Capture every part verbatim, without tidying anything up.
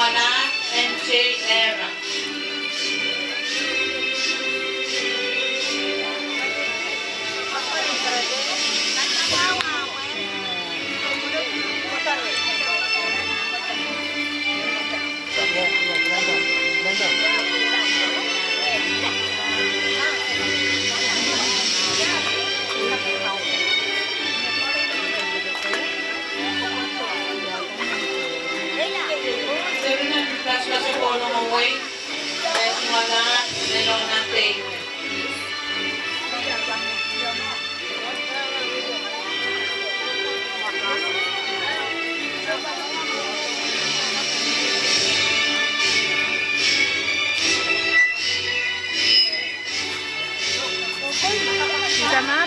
Mala, M J Era. Seri nan pil patopato Kolongowei, eh, Suala, Nelona Teiwe. Ida mah?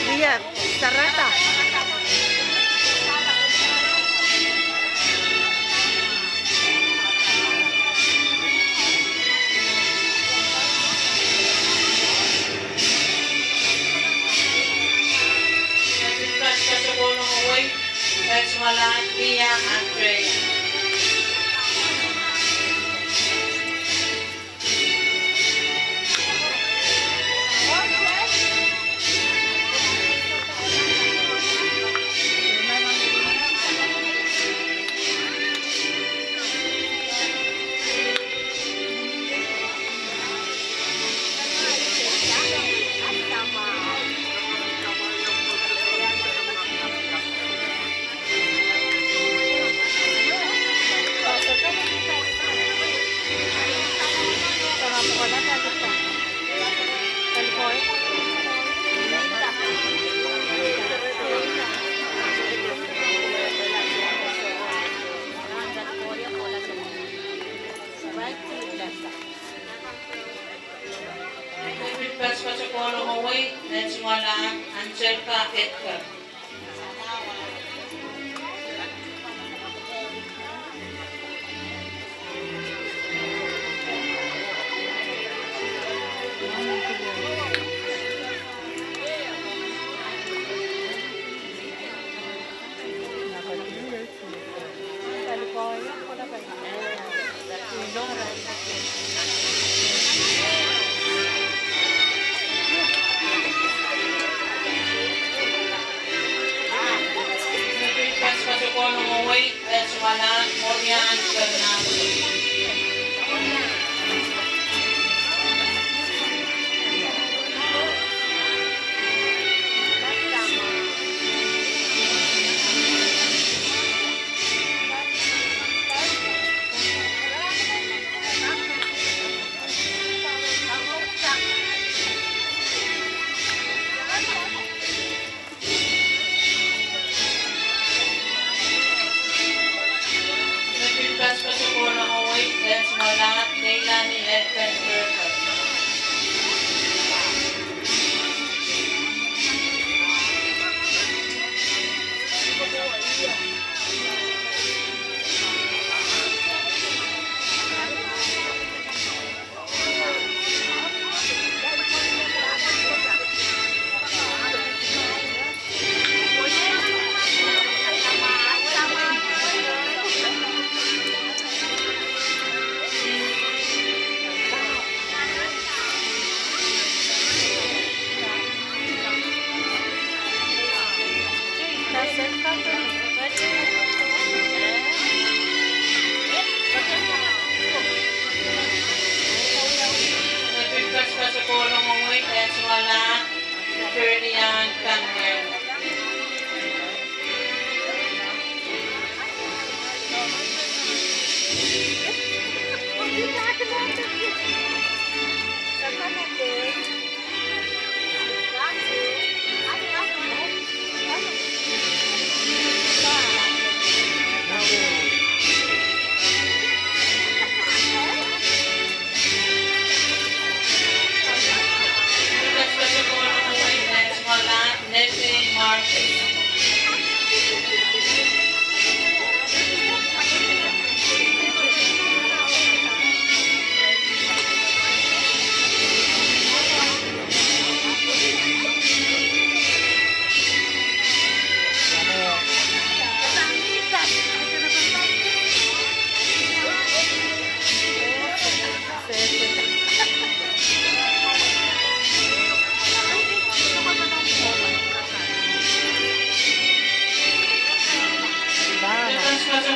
Lia, Sarata. Pil patopato Kolongowei, eh, Suala, Angelica Edgar.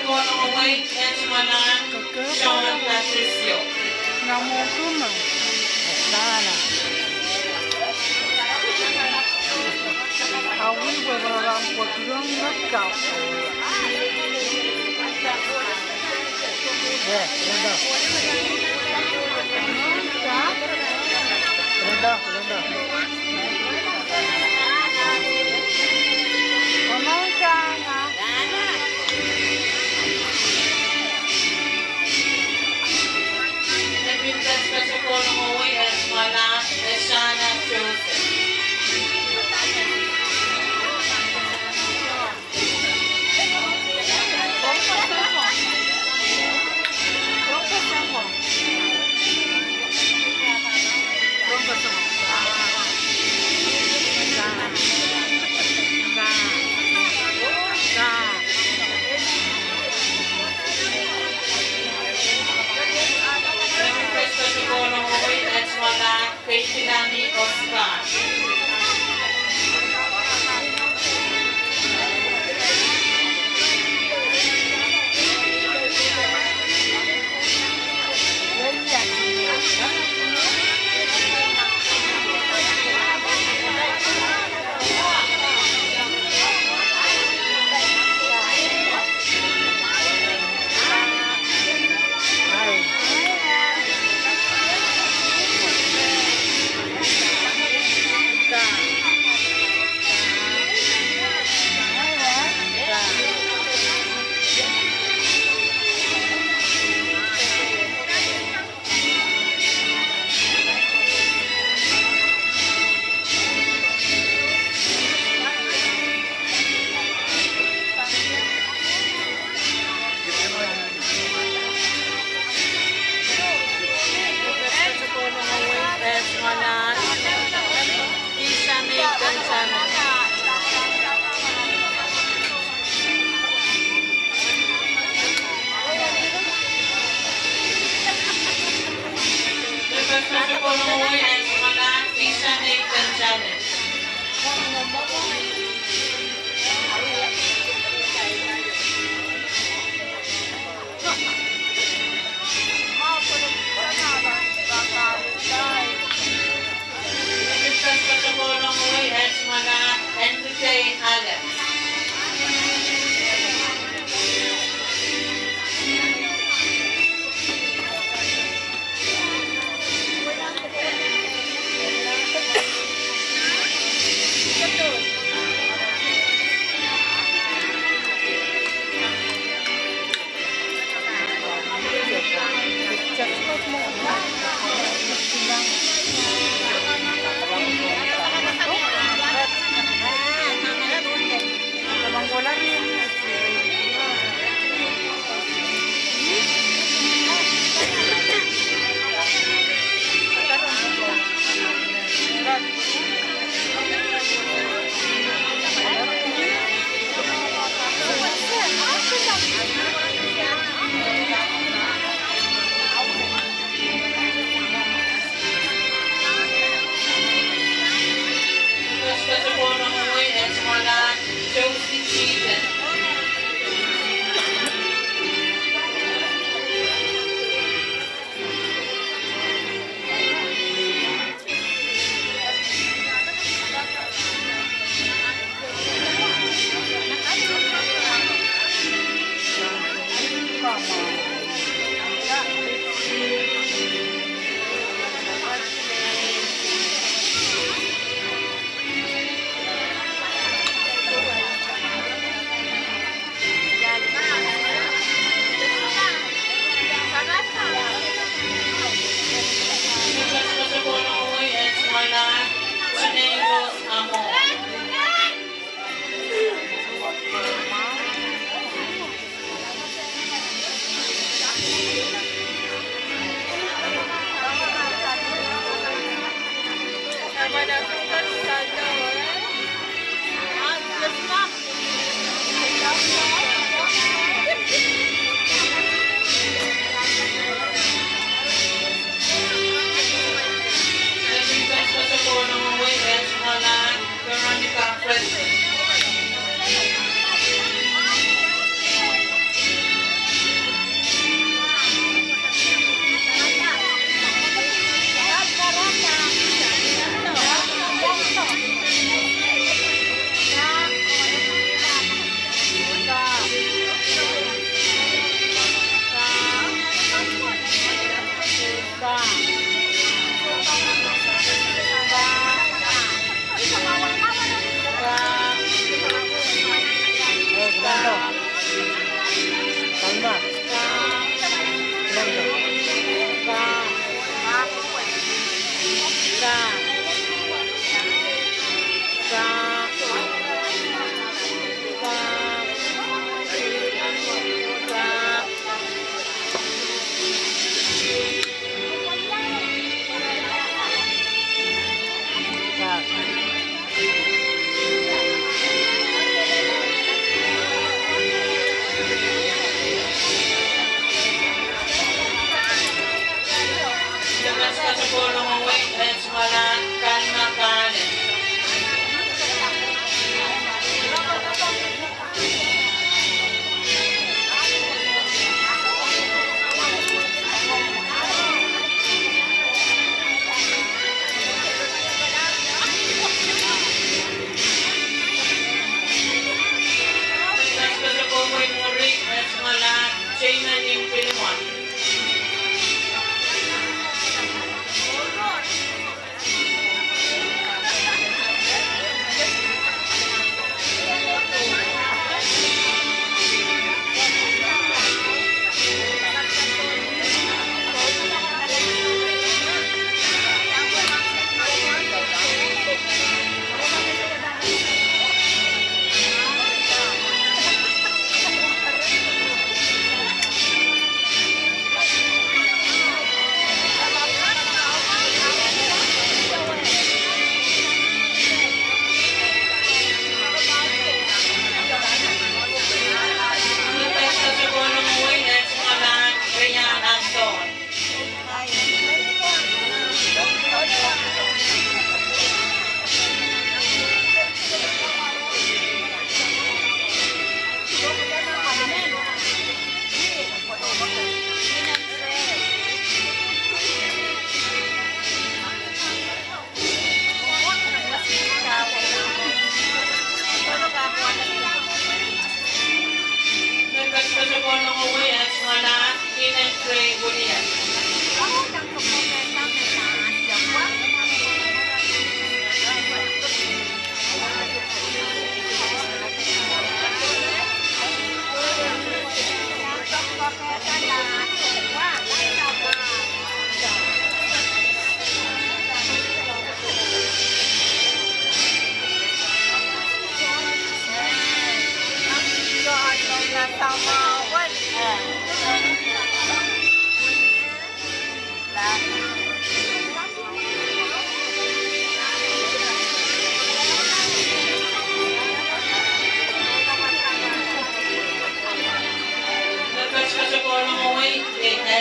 Kolongowei, Edmondson, John Patricio. Keitilani Oscar.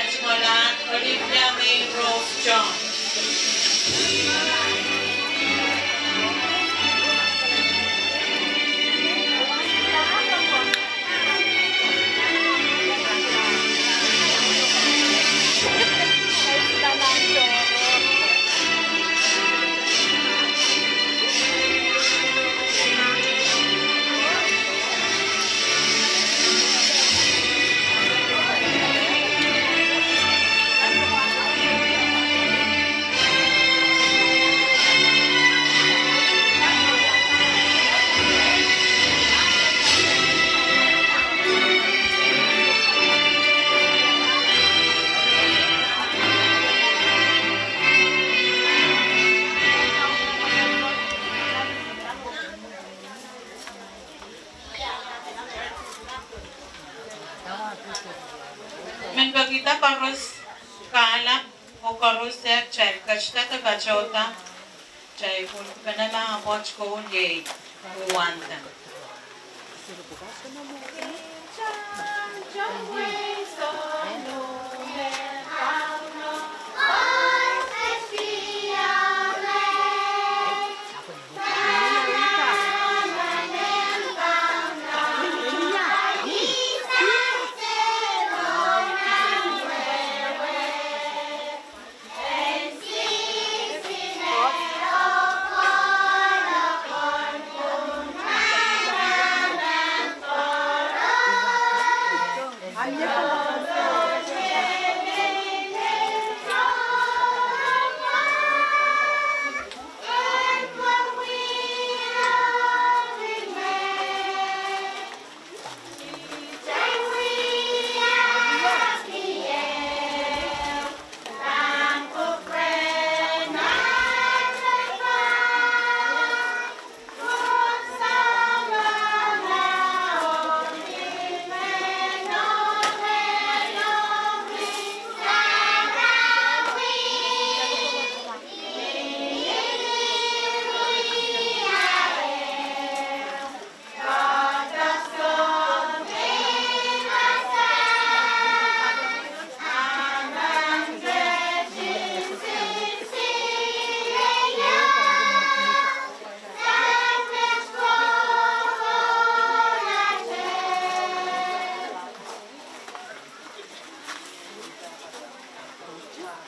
Olivia May Rose John. Men pekihda koaros kahlap oh koaros eh kitail ketida de patohda kitail pwulopwulopwul en Apwach Koul iei Uwanda.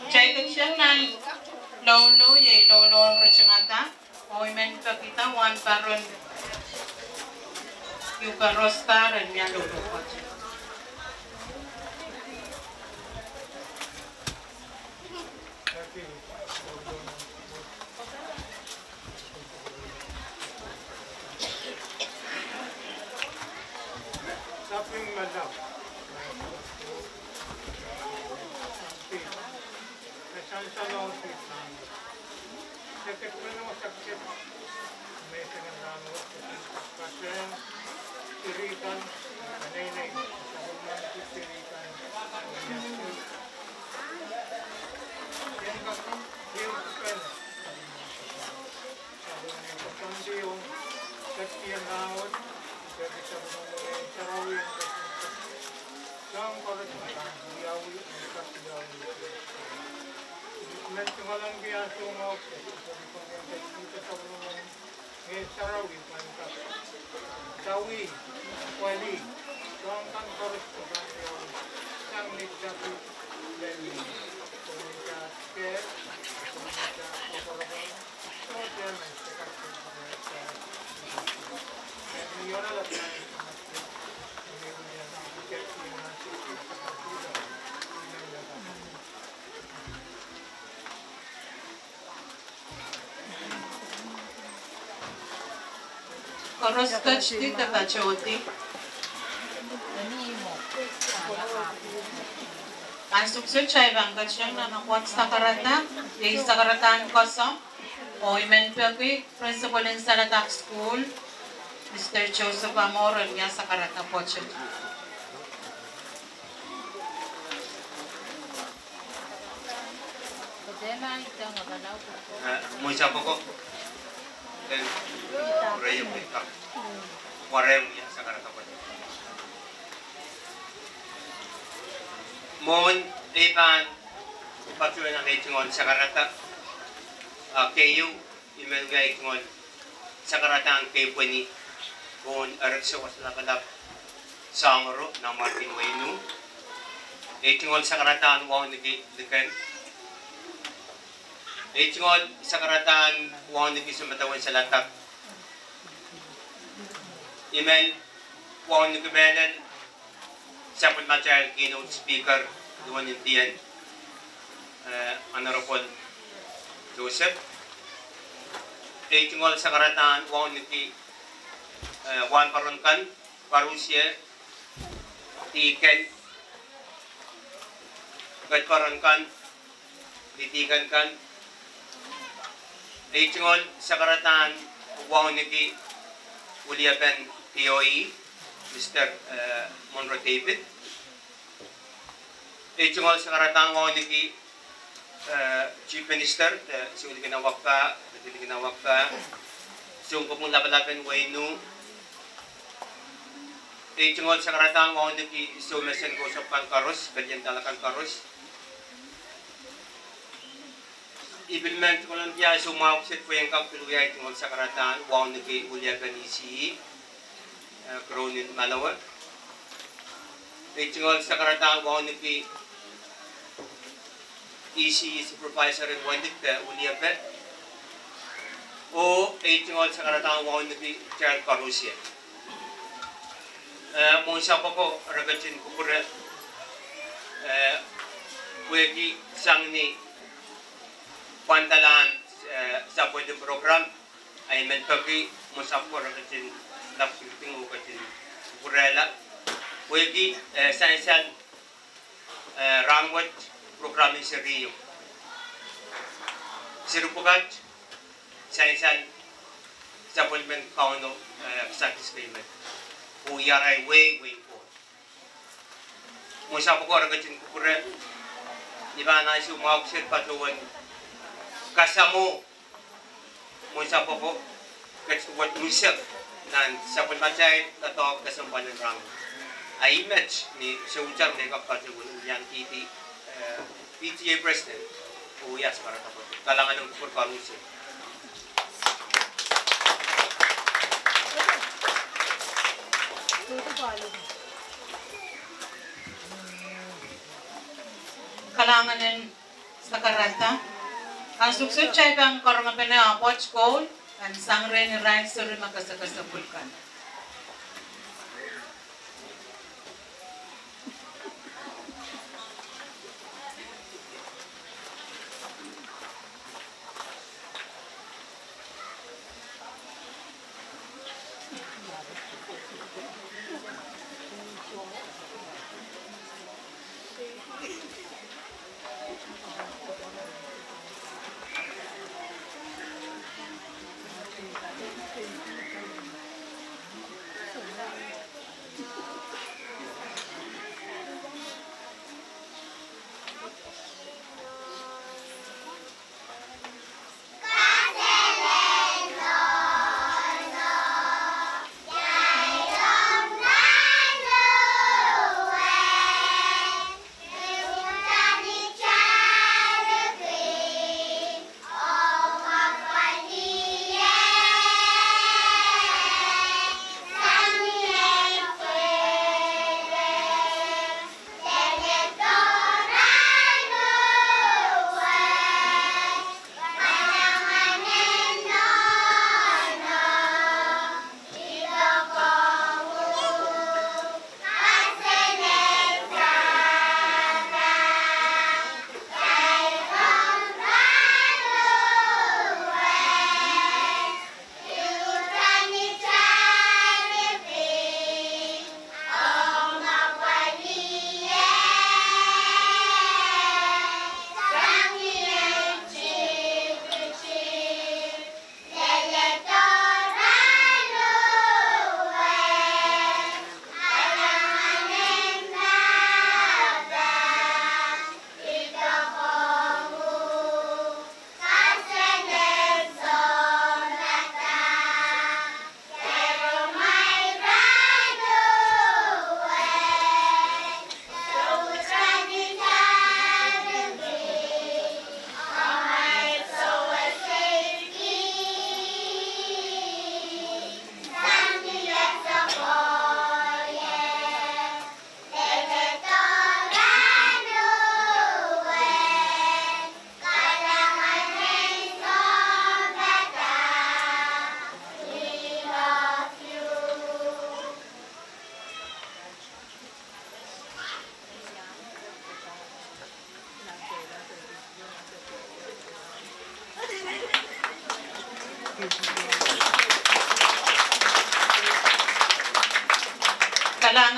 Kitail ketin nan loulou, iei louloun ritingada. Oh I men pekihda wahnpoaron Eucharistia en wia loulou wet. Koaros ketidi de patohdi. Ansou kitail pahn ketin nan wet sakarada, iei sakaradahn koasoandi. Oh I men peki principal en Salada School, Mister Joseph Amor, en wia sakarada pwoatet. Mwohn I pahn patohwan ei tungoal sakarada, ah, keieu, I men wia ei tungoal sakaradahn keipweni pohn erekiso wasa lapalap Sangoro, nan Martin Weinu. Ei tungoal sakaradahn wauneki Liken. Ei tungoal sakaradahn wauneki Samadawen Saladak. I men wauneki mehlel sapwellimatail keynote speaker, duwen Indian, eh, Honorable Joseph. Ei tungoal sakaradahn wauneki, eh, wahnpoaron kan, koarusie, dihken, kedpoaron kan, dihken kan. Ei tungoal sakaradahn wauneki weliepen P O E, Mister, eh, Monroe David. Ei tungoal sakaradahn wauneki, eh, Chief Minister, eh, Sou Likinau Wekpah, Likinau Wekpah, Sounkopwung Lapalap en Weinu. Ei tungoal sakaradahn wauneki Sou Mesen Kosap kan koaros, pelien dahla kan koaros. I pil men tungoal ong ia soumwahu kiset pwe I en kak pil wia ei tungoal sakaradahn wauneki weliepen E C E, eh, Cronin Manoa. Ei tungoal sakaradahn wauneki E C E supervisor en Wendik, eh, weliepe. Oh ei tungoal sakaradahn wauneki kitail koarusie. Eh, mwohn sapwoko re ketin kupwure, eh, pwehki sang ni pwandalahn, eh, sapwellimen program, ahi men peki mwohn sapwoko re ketin lapwsirting oh ketin kupwurehla pwehki, eh, sansal, eh, rahnwet program en seri ieu. Seri pwukat, sansal sapwellimen Kauno, eh, kisakis kei met. Oh I arail wehi, wehin Koht. Mwohn sapwoko re ketin kupwure, I pahn ansou mwahu kiset patohwan kasamwo mwohn sapwoko ketin wet unsek nan sapwellimatail doadoahk kesempwal en rahnwet. A I met ni soutar me I kak patohwan weliankihdi, eh, P T A president, oh ia sakaradahn patohwan kalahngan en kupwur koarusie. Kalahngan en sakarada. Ansou kiset kitail pahn karongepene aht koul, pahn sang rehn irail seri me kesakesepwil kan.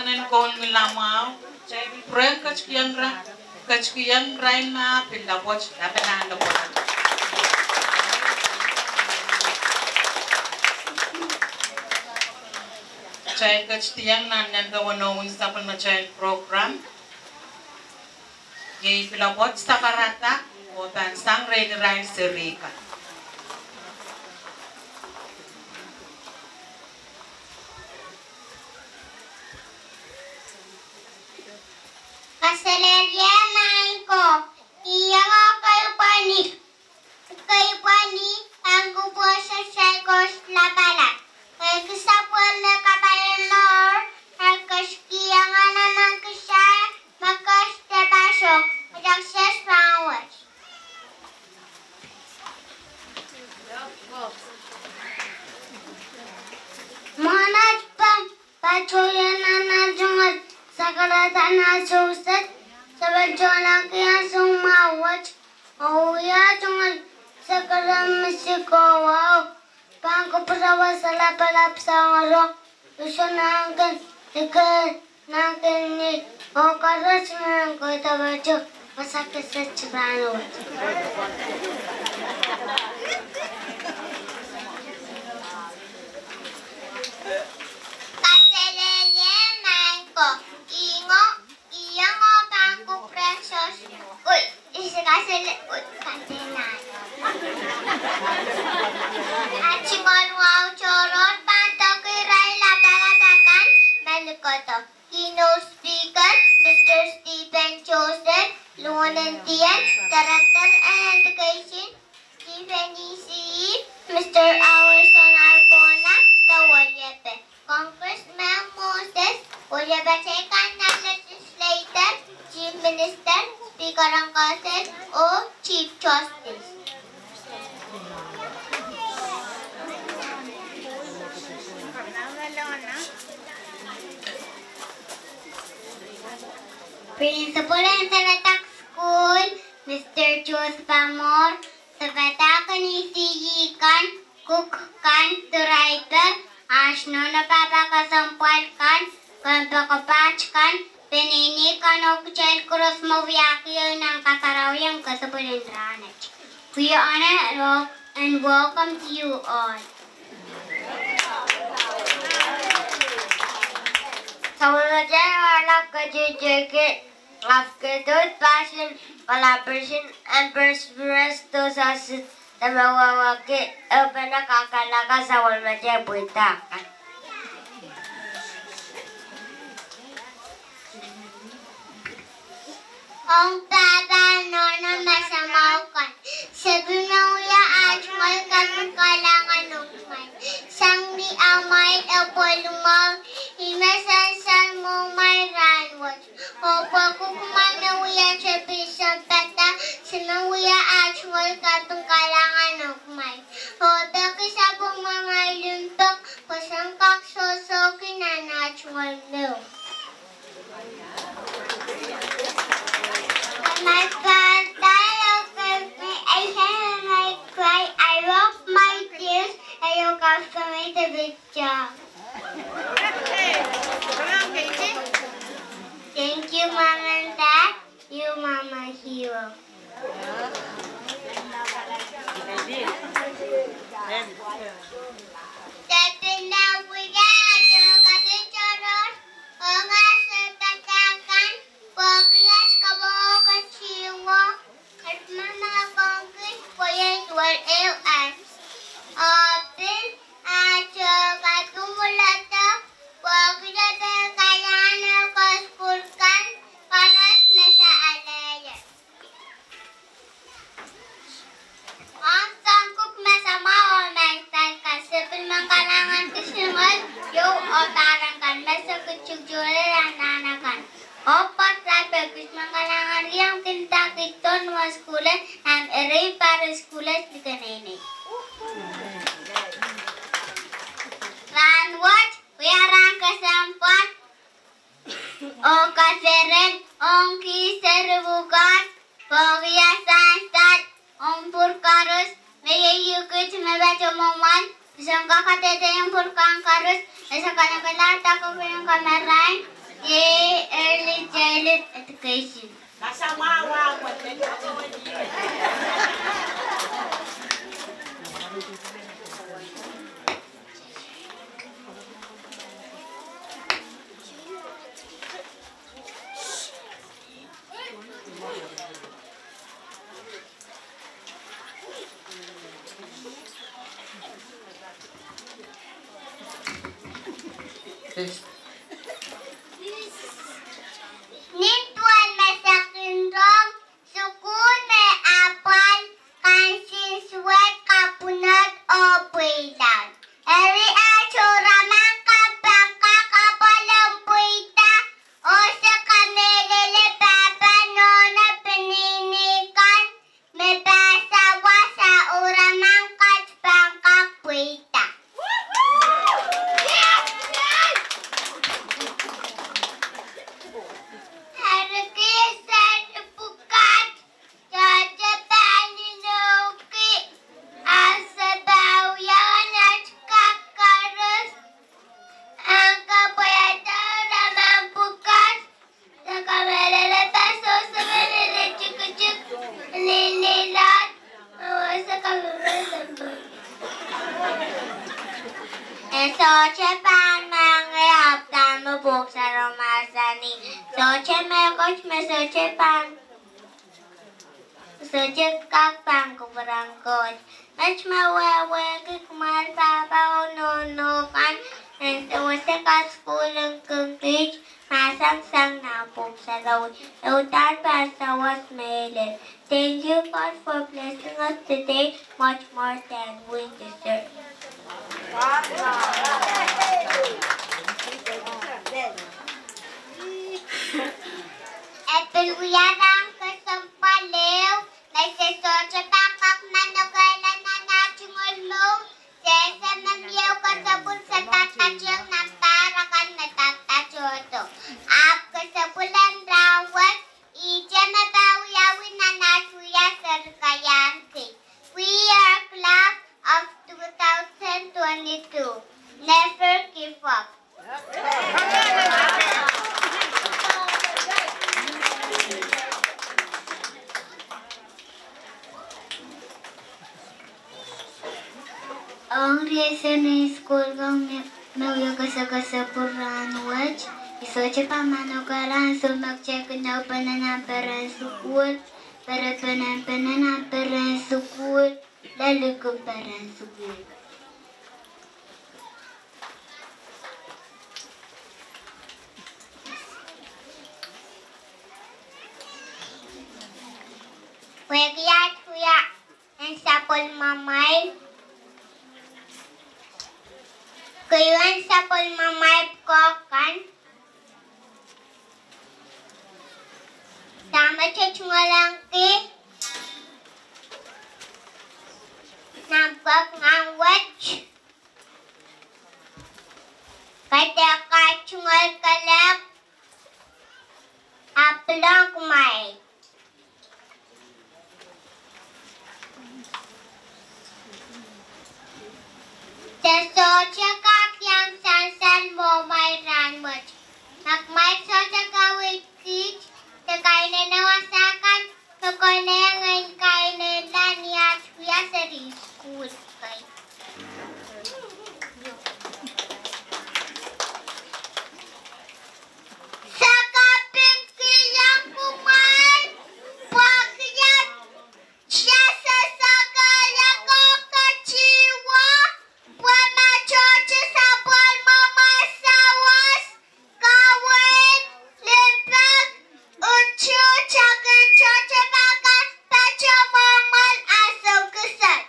Koul ni lamwahu, kitail pil pwurehng ketikihong ira, ketikihong irail me pil lapwet, lapalahn lapwet. Kitail ketikihong nan nempe weneu en sapwellimatail program. Iei pilapwot sakarada oh pahn sang rehn irail serihkan. Kaselehlie maing ko, I iang kepwehpwehni, kepwehpwehni pahn kupwuren Sohte Koht Lapalap. Pwehki sapwellime kaperen mour, I ketikihong emen kitail me ketiket pasapeng, me success rahnwet. Mwohn at pahn patohwan nan tungoal sakarada nan Sohte, se patohlahng ia soumwahu wet, oh wia tungoal sakarada me sikowahu. Pahn kupwurehng wasa lapalap sang ro, usun nan kin, ike nan kin ni, oh koaros me kin kohdo pahtou, wasa kese tipan wet. Kaselehlie maing ko, I iang, I iang pahn kupwuren Sohte, ui, I sehse kaselehlie, ui, kaselehlie. At tungoal wahu tohrohr pahn doadoahk irail lapalap akan me likodo. Keynote speaker, Mister Stephen Joseph, Luhn Indian, Director en Education, Stephen E C E, Mister Awerson Arbona, de weliepe. Congressman Moses, weliepe teikan nan legislature, Chief Minister, Speaker en Kaunsil, oh Chief Justice. Principal en Savedak School, Mister Joseph Amor, Savedak en E C E kan, kuk kan, director, aht nohno pahpa kesempwal kan, kempoakepaht kan, peneinei kan oh kitail koaros me wiahkihong nan kasarawi en kesempwal en rahnwet. We honor and wel-, and welcome to you all. Sapwellimatail Rahn Akan ketikihong Afkedot Passion Collaboration and Perseverance Tosasit, dahme wehwehki ehupene kakehlaka sapwellimatail pweida kan. Ong pahpa, nohno, masamau kan, se pil men wia aht tungoal kaping kalahngan ong kumwail. Sang ni amwail apwal mwahu, I men sansal mwohmwail rahnwet. Oh pwehki kumwail men wia tepin sampata, se men wia aht tungoal kaping kalahngan ong kumwail. Oh peki sapwung me kumwail limpoak, pwe se kak sohsohki nan aht tungoal mour. My father looked at me and said, "My cry, I wipe my tears, and you comfort me with joy." Thank you, Mom and Dad. You are my hero. Ong soang kuk masamau oh maing kan, se pil men kalahngan kis ngehi, iou oh pahran kan me se ketiket nan anahn akan. Oh pwehki kis men kalahngan riang kinda kihdo nan sukuhl, nan eri pahr sukuhl likeneinei. Rahnwet wia rahn kesempwal oh kaselel ong kis seri pwukat, pwehki sansal ong pwur koaros, me iei uhkit me patohwan mwohmwail, pwe se kak kadehdehiong pwur kan koaros, e se kalokala dake pwurehng kamarain, Yay, early childhood education. Nin duwen me se kin rong, sukuhl me apwal, kansensuwed, kapwunod oh pweilaud. Eri aht uraman kan pahn kak apwal en pweida, oh se kamehlele pahpa, nohno, peneinei kan, me pahn sawas, uraman kat pahn kak pweida. Eri kihsang pwukat, sohte pahn inoukih, ah se pahn wia aht kak koaros. Ahn kapwaiada uraman pwukat, se kamehlele pahpa, sohte pahn lel tikitik, lililot, oh se kamehlele. E sohte pahn mengei, ahpw dahme Pwuhk Sarawi mahsanih, sohte mehkot me sohte pahn, sohte kak pahn kupwuren Koht. Met me wehwehki kumwail pahpa oh nohno kan, en sewese kasukuhl en Kiht, mahsansang nan Pwuhk Sarawi, e uhdahn pahn sawas mehlel. Thank you, God, for blessing us today much more than we deserve. E pil wia rahn kesempwal ehu me se sohte pahn kak manokehla nan ah tungoal mour. Se ese me mie kesempwal se pahn patohdo nan pahr akan me pahn patohdo. Ahpw kesempwal en rahn wet, ihte me pahn wiawi nan aht wia seri kaiahn kei. We are class of two thousand twenty-two. Never give up. Ong riei seri nein sukuhl kan me, me wia kesakesepwal rahn wet, I sohte pahn manokehla ansou me kitail kin open nan peren sukuhl, pere penenpene nan peren sukuhl, lel likin peren sukuhl. Pwehki aht wia en sapwellimamwail, keieu en sapwellimamwail pwukoa kan, dahme te tungoal ong kei nan pwukoa kan wet, kaidehk aht tungoal kelehpw, ahpw pil ong kumwail. Se sohte kak iang sansal mwohmwail rahn wet. Ma kumwail sohte kaweid kiht, se kainene wasa kan me konehng en kainenla ni aht wia seri sukuhl kei. Se kapingkihong kumwail pwehki aht wia seri sukuhl kei, ketiwo, pwe ma sohte sapwellimamwail sawas, kaweid, limpoak, utuht, sohte pahn kak patoh mwohmwail ansou kiset.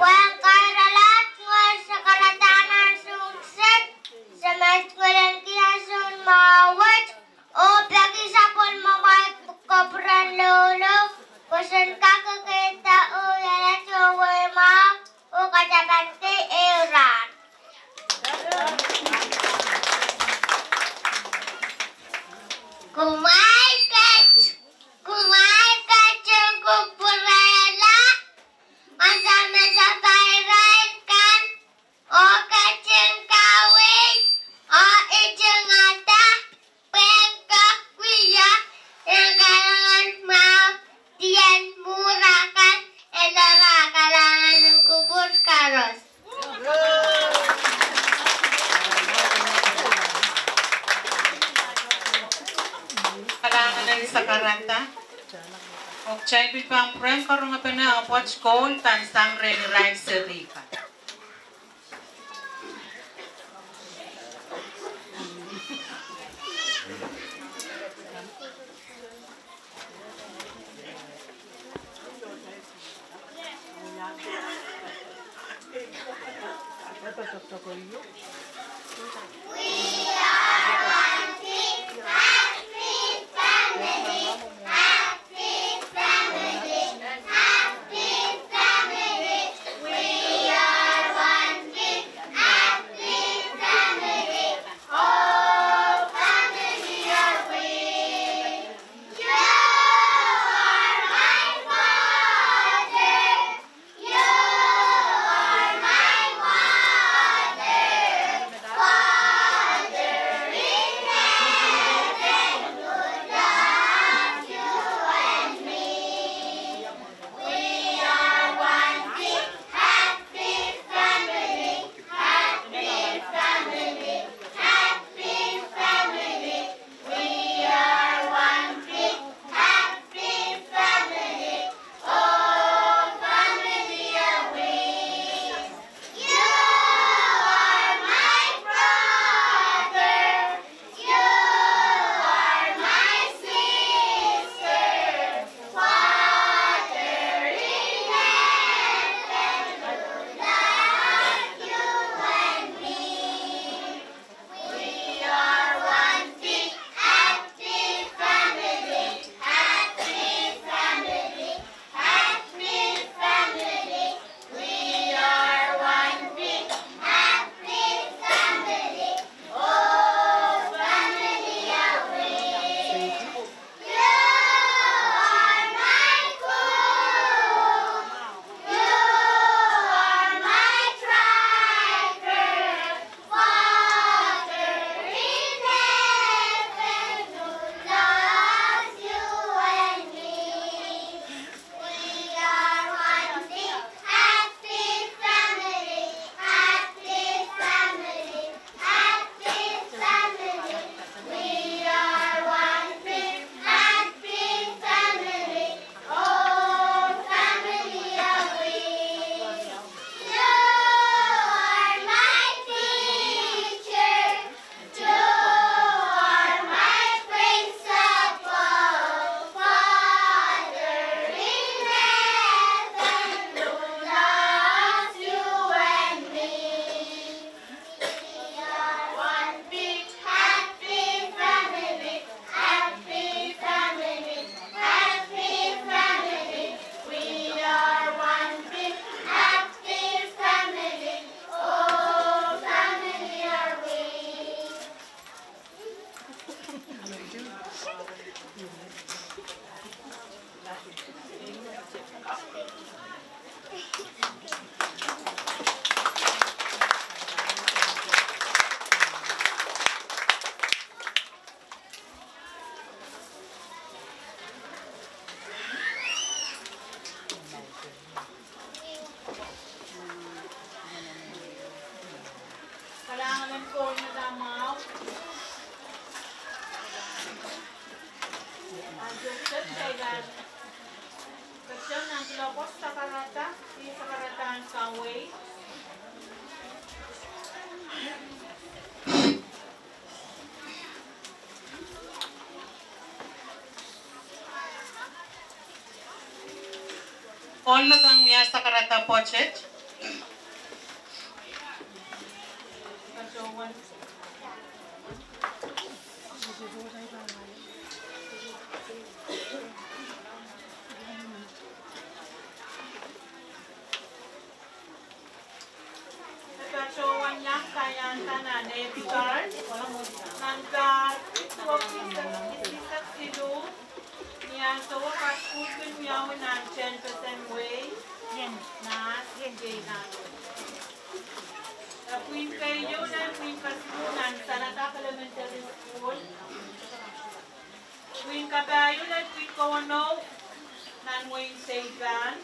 Pwehn kairala tungoal sakaradahn ansou kiset, se met tungoal ong kitail ansou mwahu wet, oh peki sapwellimamwail kupwuren loulou, pwe sen kak kekeirda oh wiahla tohn wehi mwahu, oh katapan kei ehu rahn. Kumwail ket, kumwail ketin kupwurehla, ma sampah irail kan, Karada. Oh kitail pil pahn pwurehng karongepene apwoat koul pahn sang rehn irail seri kan. Kalahngan en Koht me damau. Ansou kitail pahn ketiket nan kuloak wet sakarada, ih sakaradahn kawei. Ohl me pahn wia sakarada pwoatet. E patohwan iang kaiahnda nan Epic Art, nan pahr riekid eisek siluh, ni ansou wet kasukuhl kin wiawi nan ten percent wei, nan, nan. E pwihn keieu lel pwihn kesiluh nan Sanatak Elementary School. Pwihn kapahieu lel pwihn kowanou nan wehin Seipan,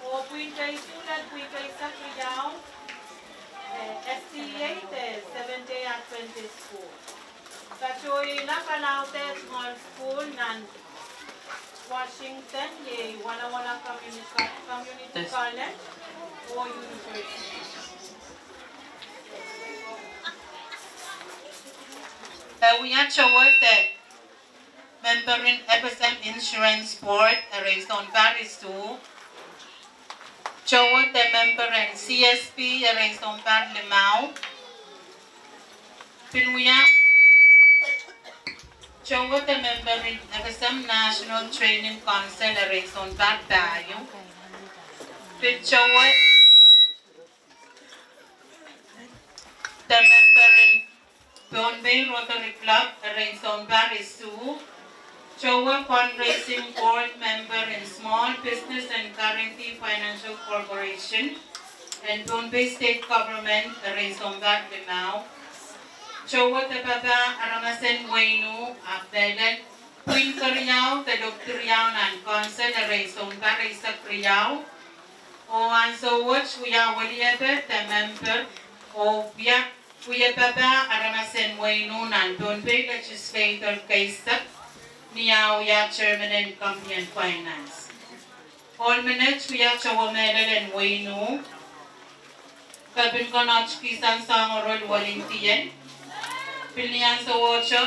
oh pwihn kesiluh lel pwihn keisek riau, eh, S D A de Seventh Day Adventist School. Patohwanohla kalaudehte Small School nan Washington, iei Walla Walla Community, Community College oh University. E wia towehda member en F S M Insurance Board, erein sounpar isuh. Towehda member en C S P, erein sounpar limau. Pil wia towehda member en F S M National Training Council, erein sounpar pahieu. Pil towehda member en Pohnpei Rotary Club, erein sounpar isuh. Towehda Fundraising Board member en Small Business and Guarantee Financial Corporation en Pohnpei State Government, erein sounpar limau. Towehda papah aramas en wehin uh, ahpw mehlel pwihn keriau de lohpwuo riau nan council, erein sounpar eisek riau. Oh ansou wet wia weliepe de member, oh wia, wia papah aramas en wehin uh nan Pohnpei Legislature keisek, ni ah wia chairman en Committee on Finance. Ohl menet wia towe mehlel en wehin uh. Kepin konot kihsang soangen luwal en Indien. Pil ni ansowohte,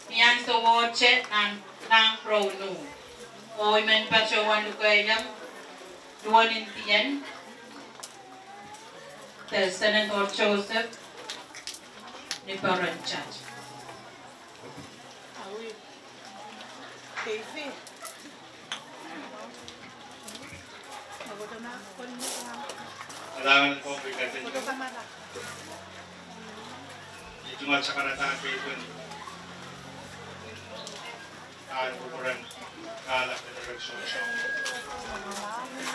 ni ansowohte nan, nan Ronu. Oh I men patohwan lukehiong luwal en Indien de Senator Joseph ni peren tet. Alangen kompi katin. Ni tungoal sakaradahn keipwen. Ahi kupwuren kahlap en rek sohso.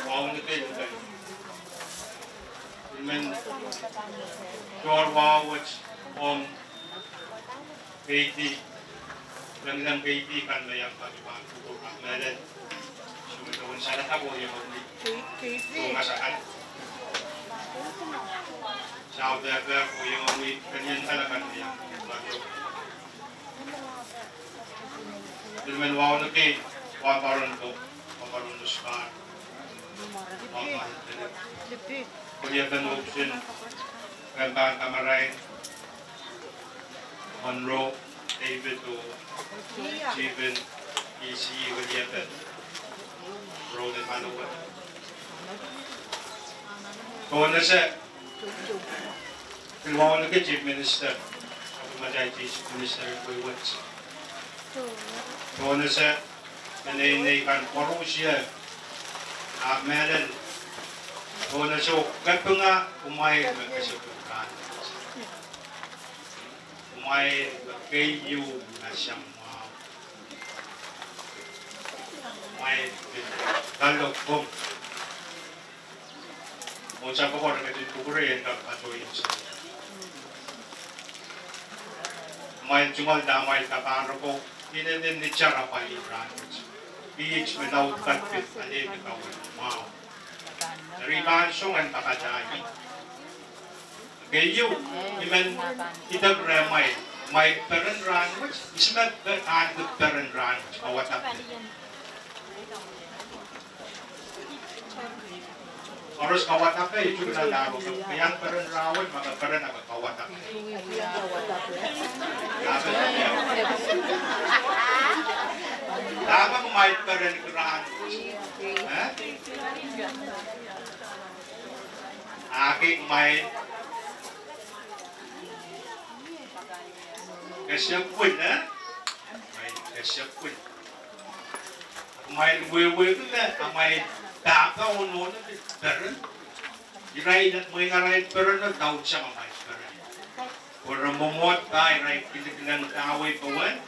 Wauneki ken. I men sohte wauneki ong keidi, lengileng keidi kan me iang pahn kupwur ahpw mehlel. Sohte wasa lata kohieng ong ni. Keidi. Sohte wasa kan. Sohte wasa kohieng ong ni, kenien kalakan me iang. I men wauneki, wahn pahn ko, wahn pahn nuspar. Wahn pahn, weliepen Oakson, pahn kamarain, Monroe, David oh Stephen, E C, weliepen. Rone Manoa. Konese, pil wauneki Chief Minister, ahpw ma atail Chief Minister pwe wet. Konese, peneinei kan koaros, ahpw mehlel. Konese oh kapinga kumwail me kesempwal kan. Kumwail me keieu me samwahu. Kumwail me kalokom. Oh sapwkor ketin kupwure en kak patohieng seri. Kumwail tungoal dahme kumwail kapahreko, inenen ni tara pali rahnwet. Kiht me laud kat pil alehdi kaweid mwahu. Eri I pahn song en kapatahi. Keieu, I men idek rehmwail, kumwail peren rahnwet, ihs me pahn ahneki peren rahnwet, kawadek. Koaros kawadek, I tuhkula dahme ke iang peren rahnwet, ma ke peren ahpw kawadek. Dahme kumwail peren rahnwet? Eh? Ahki kumwail kesempwal, eh? Kumwail kesempwal. Kumwail wehwehki me amwail pahpa oh nohno pil peren. Irail, mwein arail pereno laudsang amwail peren. Pwe re mwomwohd pah irail kilikilang dahme powen.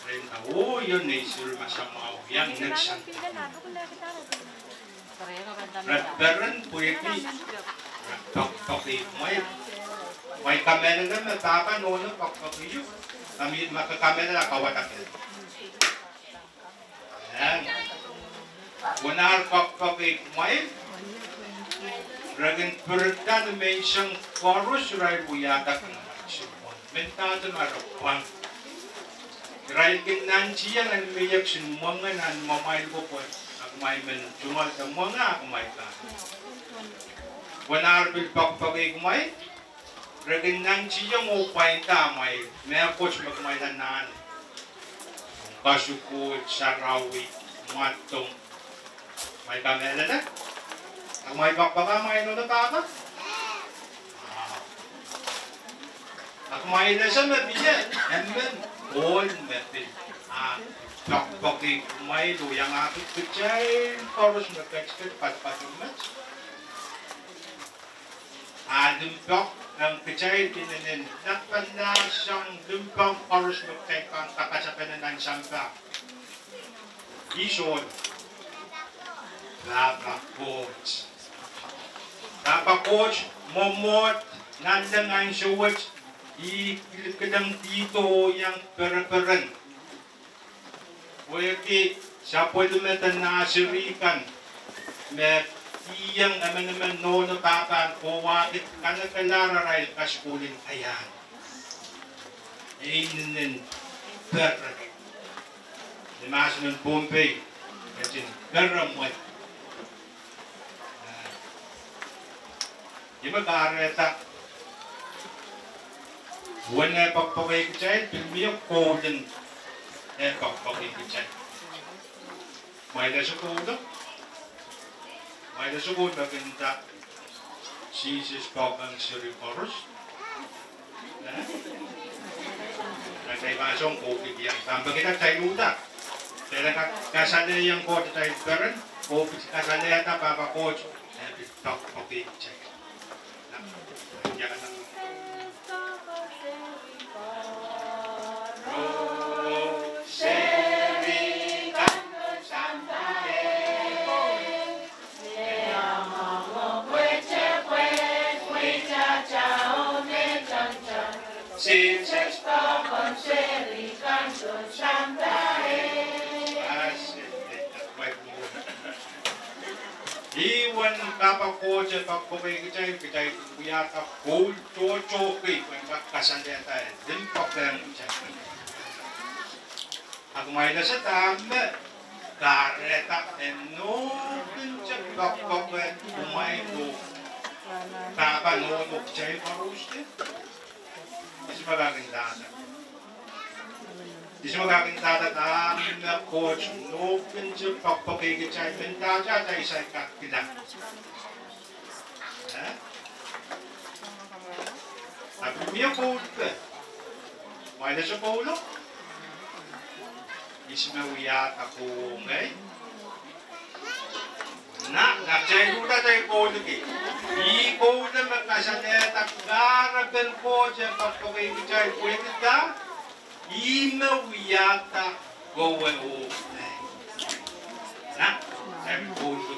Irail nda, oh, io, nei seri me samwahu iang neksang. Re peren pwehki re poakpoake kumwail. Kumwail kamehlele me pahpa nohno poakpoake ieu. Kami ma ke kamehlele kawadek. Wen ar poakpoake kumwail, re kin pirida ni menseng koaros irail wiahda kin amwail soumwahu. Mendahte ma re pwang. Irail kin nantihong en mie kisin mwenge nan mwamwail ko pwe a kumwail men tungoal de mwenge a kumwail pahn. Pwe nan ar pil poakpoakei kumwail, re kin nantihong oh pwainda amwail mehkot me kumwail anahne. Kasukuhl, sarawi, mwadong. Kumwail kamehlele? A kumwail poakpoake amwail nohno pahpa? A kumwail ese me mie emen ohl me pil, a, poakpoakei kumwail oh iangahki kitail koaros me ketiket patopato met. A limpoak ong kitail inenen lapalahsang limpoak koaros me kitail pahn kapatapene nan sampah. Ih soh. Pahpa Koht. Pahpa Koht, mwomwohd nanleng ansou wet, ih kilkilengdihdo iang pereperen. Pwehki sapwellime de nasiri kan me kihong emenemen nohno pahpa en kowahlap kanekelahr arail kasukuhl en kaiahn. E inenen pere. Ni mahsen en Pohnpei, ketin pere mwe. Ih me kahrehda uwen eh poakpoakei kitail, pil mie koul en eh poakpoakei kitail. Kumwail ese koul? Kumwail ese koul me kin nda Sises poakpoakehng seri koaros? Eh? Atail pahn song kohkihong, pahn pekida kitail uhdahn. Kitail kak kasalehiong Koht atail peren, oh pil kasalehda Pahpa Koht, eh, pil poakpoakei kitail. Ih uwen Pahpa Koht e poakpoakei kitail, kitail wiahda koul tohto kei pwehn kak kasalehda limpoak ong kitail. A kumwail ese dahme kahrehda e nopinte poakpoake kumwail oh pahpa nohno kitail koaros? Ihs me kak ndahda? Ihs me kak ndahda dahme Koht nopinte poakpoakei kitail? Mendahte atail saik kak kilang. Eh? A pil mie koul pe? Kumwail ese koulo? Ihs me wiahda kowe oh ngehi? Nah, nah, kitail uhda atail koul kei. Ih koul me kasalehda kahrepen Koht e poakpoakei kitail pwehki dah? Ih me wiahda kowe oh ngehi. Nah, atail koul kei.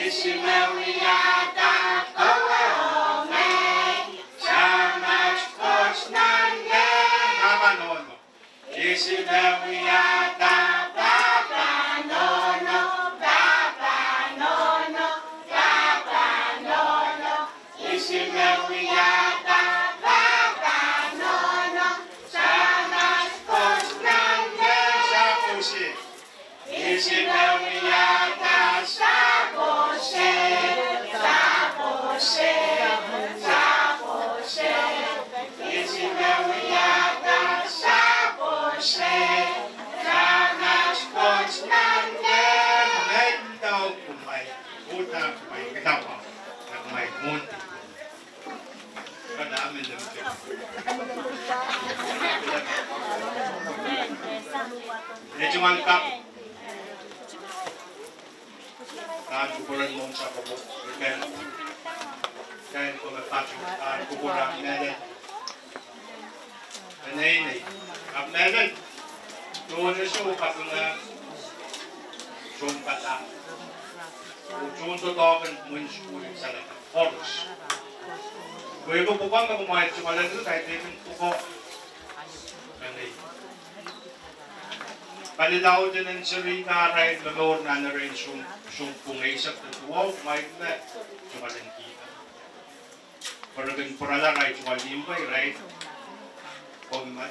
Ihs me wiahda kowe oh ngehi, Samat Koht nan ngehi. Pahpa nohno. Ihs me wiahda pahpa nohno, pahpa nohno, pahpa nohno. Ihs me wiahda pahpa nohno, Samat Koht nan ngehi. Sapwose. Ihs me wiahda sapwose, sapwose, sapwose. Ihs me wiahda sapwose, Samat Koht nan ngehi. Mendahte kumwail, uhdahn kumwail, kitail pahn, kumwail mwohn. Kitail men lemke. Netingan kak. Kitail kupwuren mwohn sakopo. Kitail, kitail komw pato, kitail kupwuren mehlel. Peneinei, ahpw mehlel, tohn ese oh kapinga sounpadahk oh tohn doadoahk en mwehin sukuhl en salada koaros. Pwehki pwukoa me kumwail tungoalenki, kaidehkin pwukoa. Peneinei. Palilaud en serihka arail momour nan erein sounpwong eisek de duwau, kumwail me tungoal en kihda. Pwe re kin pwurala arail tungoal limpoak, irail pwong me,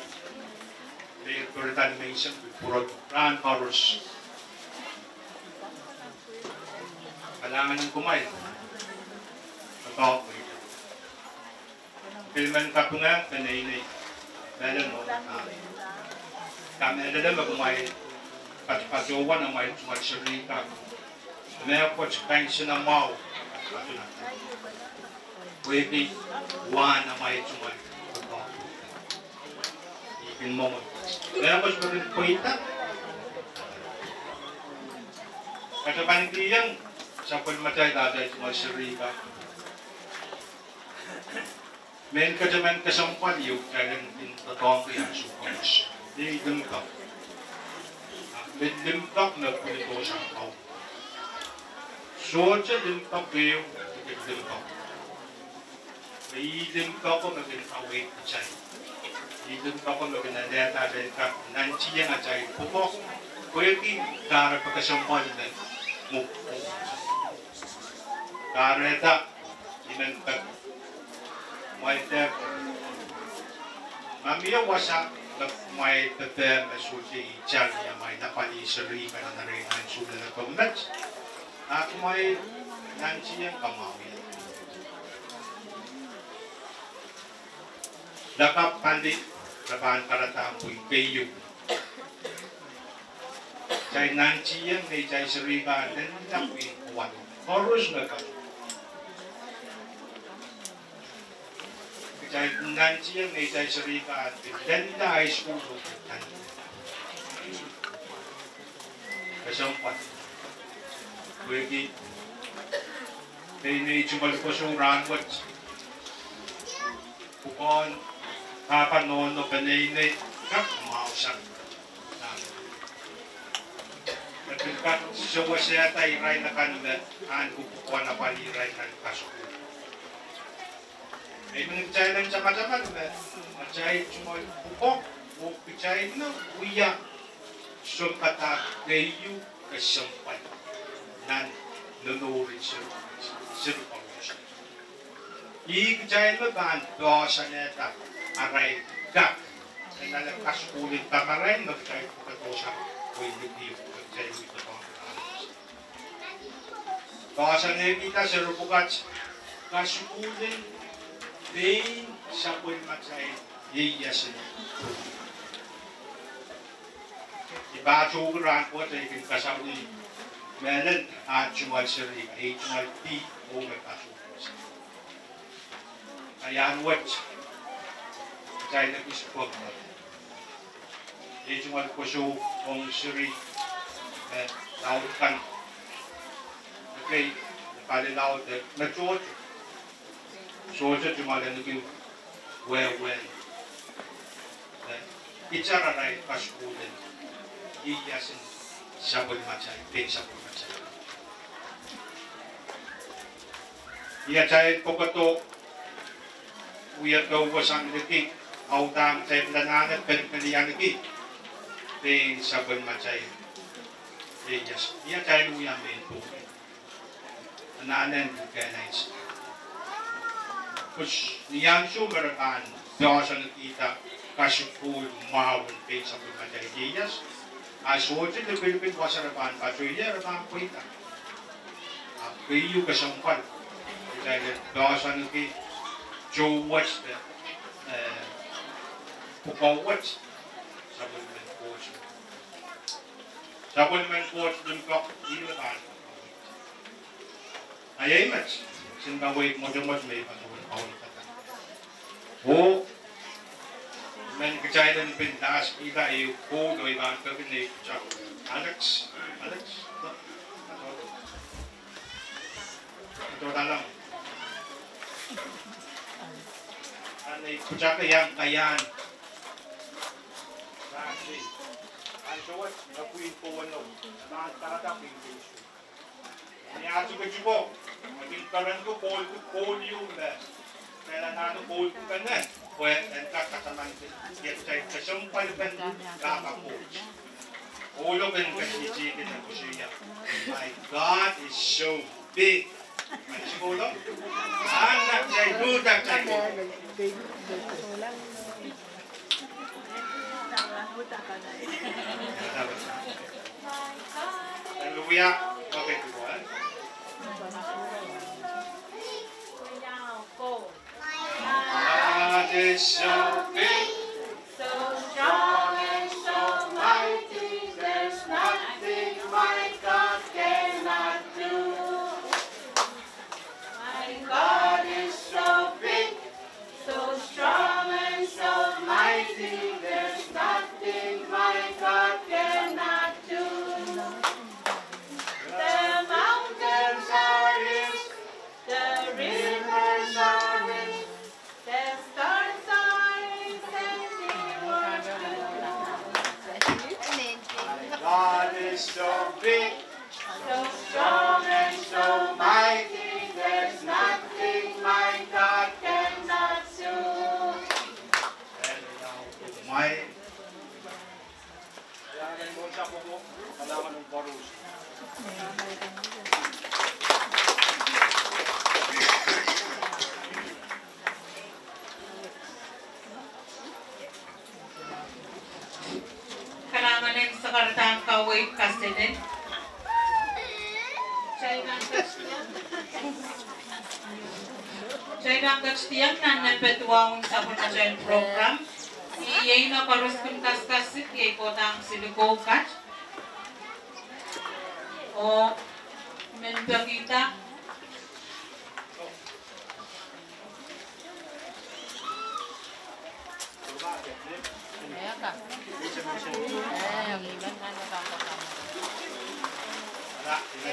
me pwurala nimenseng pil pwurodo rahn koaros. Kalahngan en kumwail. Doadoahk pwe I pil men kapinga peneinei, mehlel oh kamehlele me kumwail patopatohwan amwail tungoal serihka. Mehkot kansenamwahu, pwehki wahn amwail tungoal. I kin mwomwen mehkot me kin pweida. Katapankihong sapwellimatail atail tungoal serihka. Mehn kataman kesempwal ieu kitail en kin doadoahngki ansou koaros. Iei limpoak. Ah, me limpoak me pwilidohsang Kauno. Sohte limpoak ehu, limpoak. Ih limpoako me kin kaweid kitail. Ih limpoako me kin alehda atail kak nantihong atail pwukoa, pwehki kahrepe kesempwal me mwo. Kahrehda I men peki kumwail dehr, ma mie wasa me kumwail pepehm me sohte itar ni amwail apwalih serihka nan erein ansou lelodo met, a kumwail nantihong kamwahwihala. Lakapw pali, re pahn kahrehda pwihn keieu. Kitail nantihong neitail serihka lella pwihn kowalu. Koaros me ka. Kitail nantihong neitail serihka lella high school oh kan. Kesempwal. Pwehki peneinei tungoal kosou rahn wet, pwukoahn pahpa nohno peneinei kak mwahu sang. E pil kak sewesehda irail akan me ahneki pwukoahn apwalih irail nan kasukuhl. Emen kitail en tamataman me atail tungoal pwukoa oh kitail me wia sounpadahk keieu kesempwal nan momour en serihkan. Ih kitail me pahn poahsoanehda arail kak en ale kasukuhl en kamarain me kitail pwukoa dohsang, pwe I liki kitail me pahn poahsoanehkihda seri pwukat kasukuhl en pein sapwellimatail ieiasen. I patohwan rahn wet I kin kasawih mehlel aht tungoal serihka, ei tungoal pih oh me patohwan. Ian wet, kitail ekis pwukoa, ei tungoal kosou ong seri, eh, laud kan. Ekei, pali laud, eh, me tohto. Sohte tungoal ahneki wehwehn, eh, itar arail kasukuhl en ieiasen sapwellimatail, pein sapwellimatail. Ni atail pwukoa wia kouwasang liki, audahn kitail anahne penpelianiki pein sapwellimatail ieiasen. Ni atail wia mehn pwukoa anahnen kehnains. Pwe ni ansou me re pahn poahsoankihda kasukuhl mwahu en pein sapwellimatail ieias, a sohte lipilipil wasa re pahn patohwan, re pahn pweida. Ahpw keieu kesempwal, kitail en poahsoanki towe wet, eh, pwukoa wet, sapwellimen Koht. Sapwellimen Koht limpoak, ih me pahn Ahi met, sen kaweid mwotomwot me I patohwan kaweidada. Oh, men kitail en pil laskihla ehu koul oh I pahn peki nei pwutak. Alex, Alex, patohwan. Patohwan. Nan ei pwutak iang kaiahn. Nan ei, ansou wet, nan pwihn kowenou, nan kahrehda pwihn keisu. Ni ah tikitiko, me kin perenki koulkit koul ieu me, me nan ah koulkit pene, pwe en kak katamanki, iet kitail kesempwalpen pahpa Koht. Ohlo ken ketin ih kitail koasoia, "My God is so big." Menseng ohlo? Ahn, kitail uhda, kitail uhda. Hallelujah. Okay, good one. God is so big, so strong and so mighty, there's nothing my God cannot do. My God is so big, so strong and so mighty, there's nothing my God cannot do. The mountains are His, the rivers are His, the stars are His handiwork too. My God is so big, so strong and so mighty, there's nothing my God cannot do. My Kalahngan en sakaradahn kaweid kaselel. Kitail pahn ketidiong nan nempet duwau en sapwellimatail program. Iei me koaros kin kasikasik, iei kohdahn siluh kat. Oh men pekihda.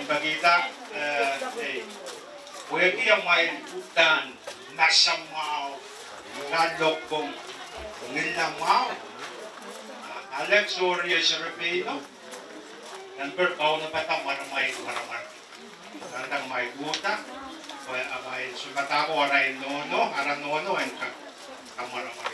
Pekihda, eh, eh, pwehki amwail uhdahn masamwahu, kalohk ong, ngihl mwahu. Alex, oh rie serepeino, nan pil kaunopada mwaremwail, mwaremwail. Nan amwail uhda, pwe amwail sounpadahko arail nohno, ara nohno en kak kamwaramwar.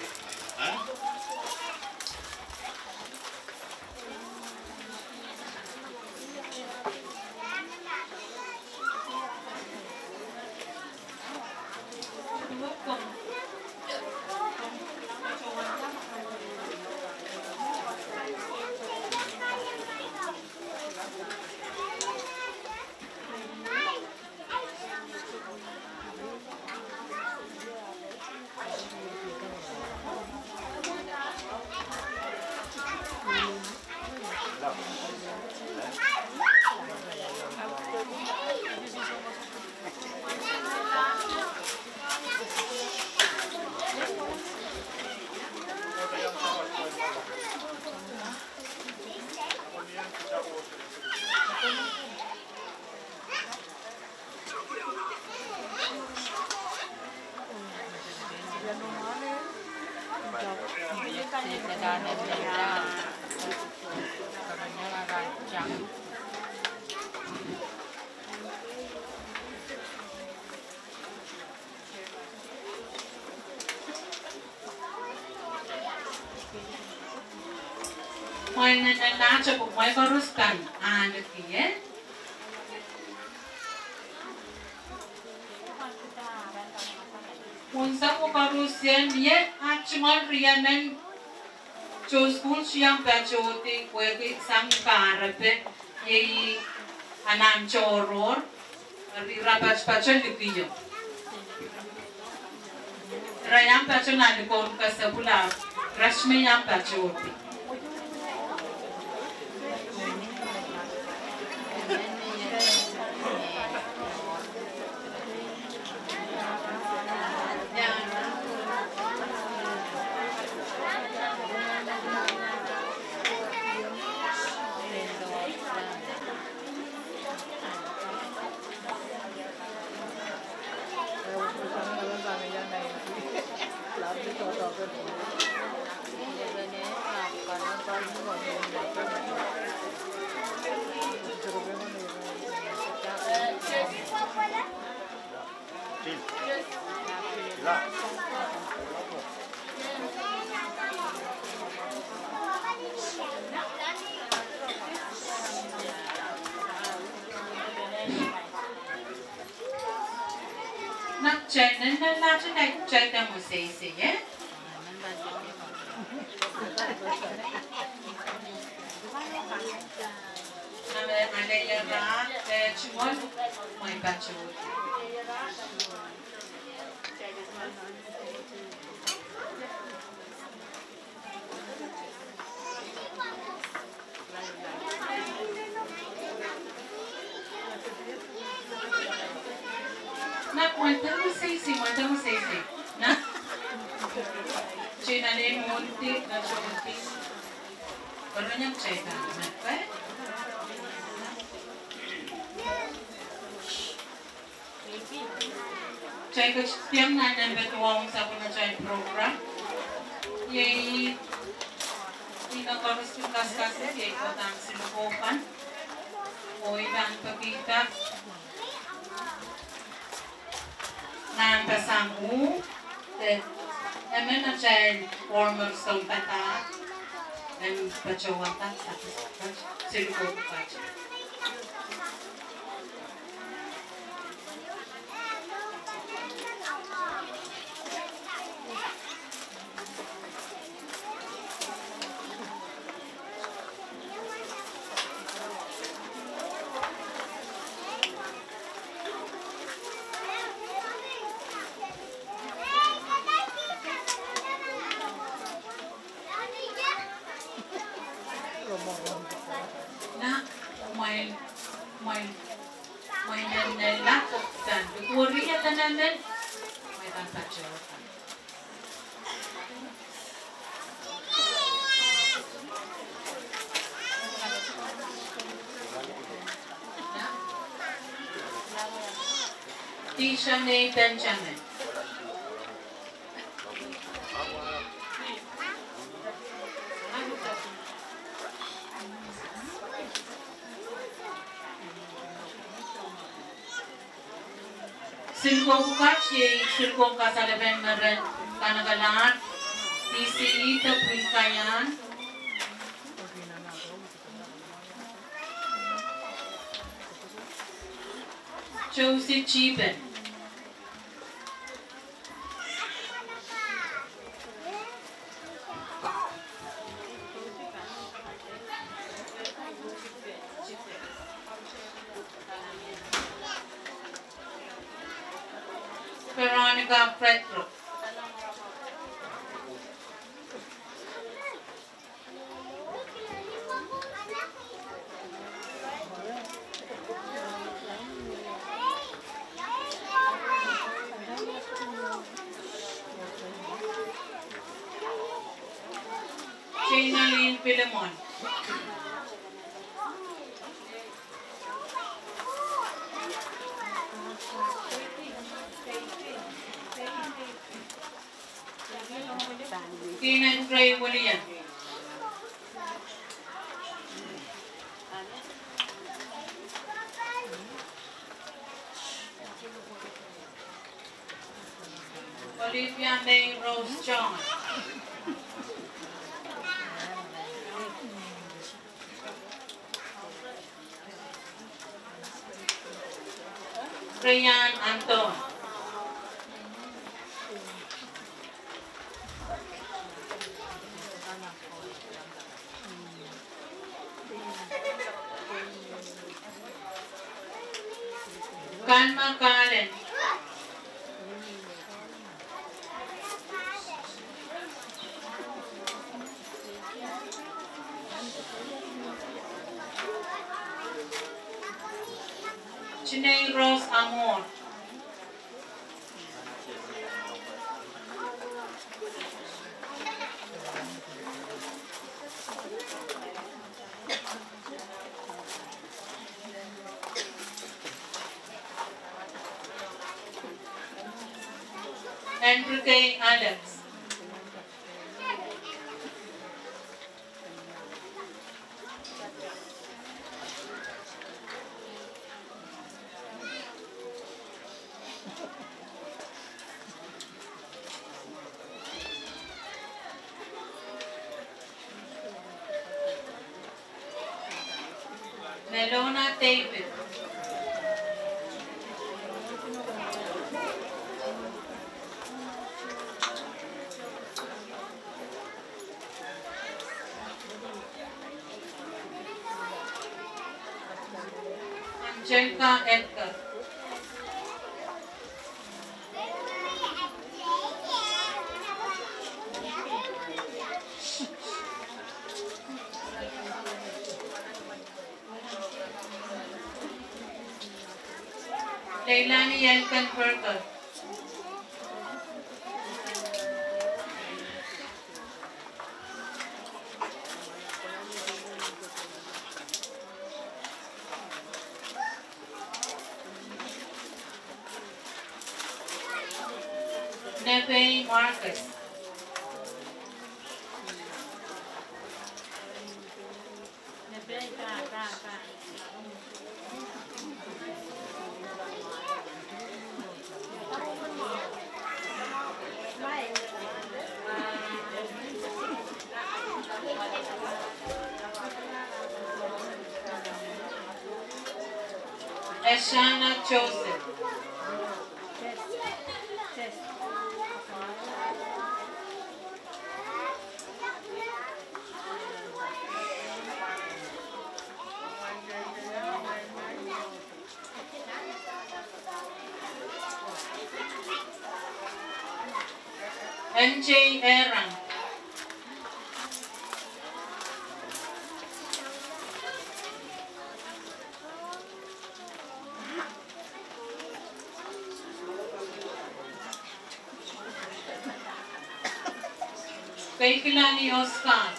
Mwail nennenlahte, kumwail koaros kan ahneki, eh? Unsek koaros, ien ie, ah, tungoal riemen tohn sukuhl iang patohdi, pwehki sang kahrepe, iei anahn tohrohr. Ira patopato likio. Ira iang pato nan likou kesepwul, ira me iang patohdi. Na kitail nennenlahte, kitail dehr mweseisei, eh? Na me ale ira, eh, tungoal, mwein patohwan. Na, mwein dehr mweseisei, mwein dehr mweseisei. Na? Kitail ale mwohndi, na sohndi. Pwe ren kitail pahn, eh? Kitail ketidiong nan nempe duwau en sapwellimatail program. Iei, ih me koaros pil kaskasuh, iei kohdo en silukokan. Oh I pahn pekihda nan pasang uh, eh, emen atail former sounpadahk, en patohwanda sapwellimatail silukokan. Na, mwein, mwein, mwein nennenla, pahn likwerih eden emen, mwein pahn patohwan. Tisha Nei Benjamin. Siluko pwukat iei siluko kasalepen me re kanekelahr, P C E de Pwihn Kaiahn, Josie Chiben. Veronica Frederick. Jane Aline Pilimon. Keenan Ray William. Olivia May Rose John. Rayan Anthon. Kanma Kalen. Tinei Rose Amor. Enrique Alex. Melona David. Chelka Edgar. Leilani Elkenberger. Nepei Marcus. Eshana Joseph. N J Erang. Keikilani Oscar.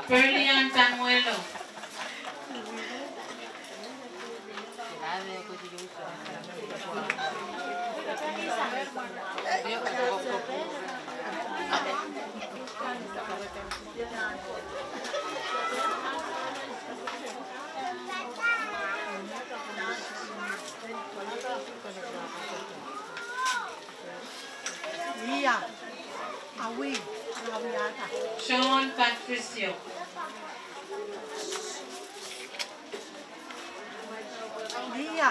Berlian Tamuelo. Ia, awi, awi ata. Sean Patricio. Ia.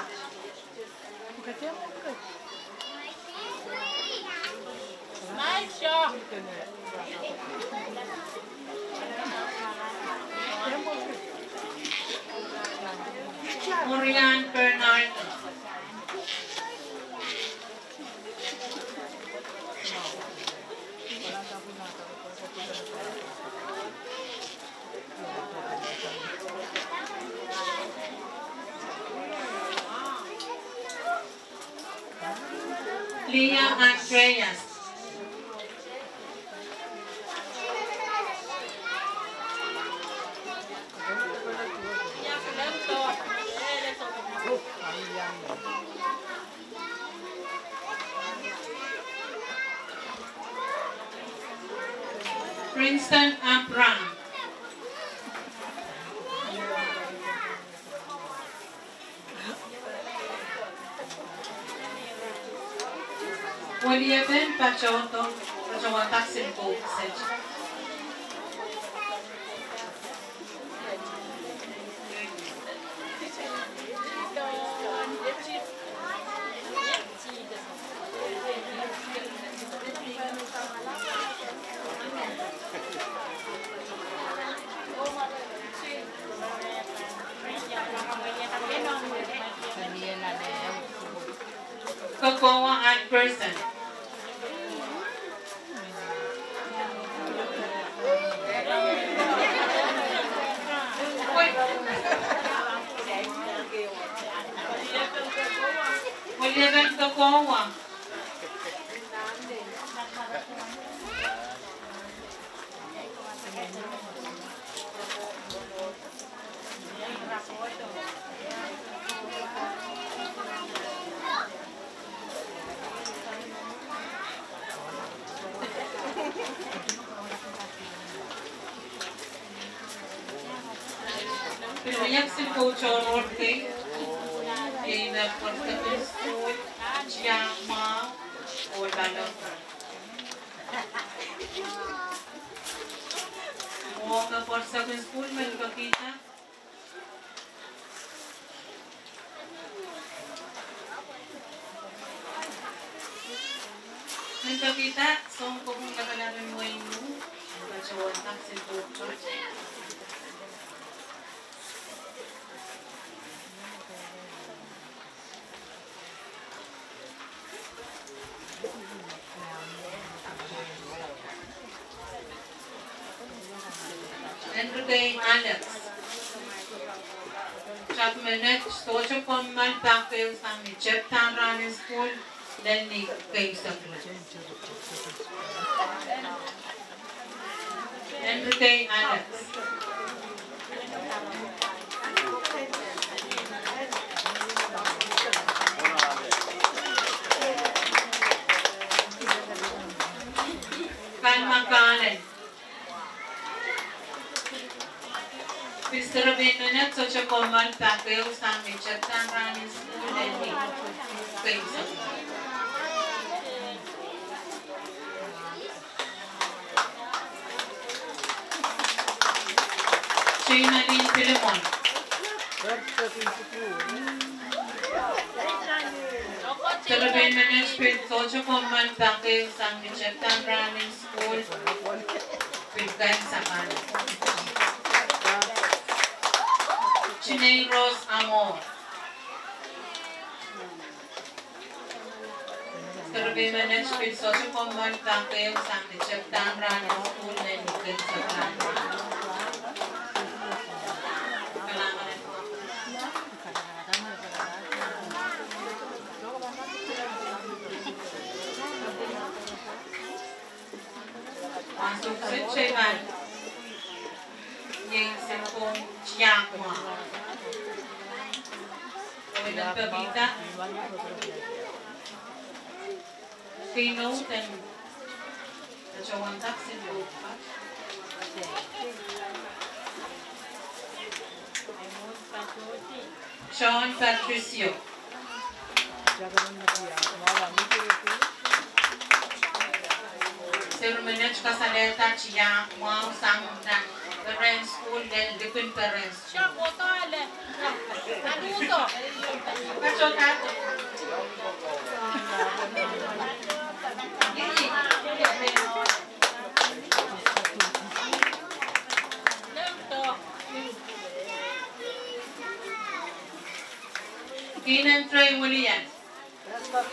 Murian Bernard. Leah Andreas. Princeton Abraham. Weliepen patohdo, patohdo wadek sin koukset. Kokowa Anderson. Weliepen Kokowa. Pil wia kisin kou tohrohr kei, kei me pwoat kepil suwed, tiahk mwahu, Sakin skul men pekihda. Men pekihda, soun kopwung lapalap en wehin Wu, patohwan tak sil kohdo. Enrikei Alex. Sapwellimomwi, sohte kommoal pak ehu sang ni tepda en rahn en skul, lel ni keimwseklahn. Enrikei Alex. Kalma Kalen. Pil serepein menet sohte kommoal pak ehu sang ni tepda en rahn en skul, lel ni keimwseklahn. Teimalin Pilimon. Serepein menet pil sohte kommoal pak ehu sang ni tepda en rahn en skul, pil keimwseklahn. Tinei Rose Amo. Serepein menet pil sohte kommoal pak ehu sang ni tepda en rahn en skul, lel ni keimwseklahn. Kalahngan en Koht. Ansou kiset teipan iei sil kohn tiahk mwahu. Ohl en pekihda. Keinou en patohwan tak sil kohn. John Patricio. Serepein menet kasalehda tiahk mwahu sang nan peren skul, lel likin peren skul. Kihnen Trey Williams.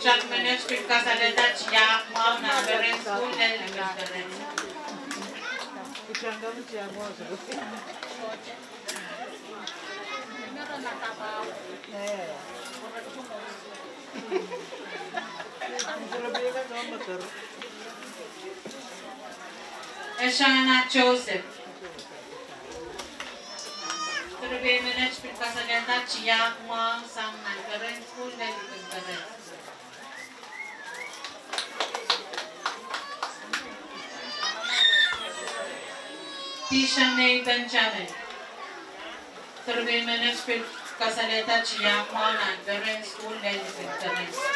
Sapwellimomwi pil kasalehda tiahk mwahu nan peren skul, lel likin peren skul. Eshana Joseph. Serepein menet pil kasalehda tiahk mwahu sang nan peren skul, lel likin peren skul. Tishanei Benjamin. Serepein menet pil kasalehda tiahk mwahu nan peren skul, lel likin peren skul.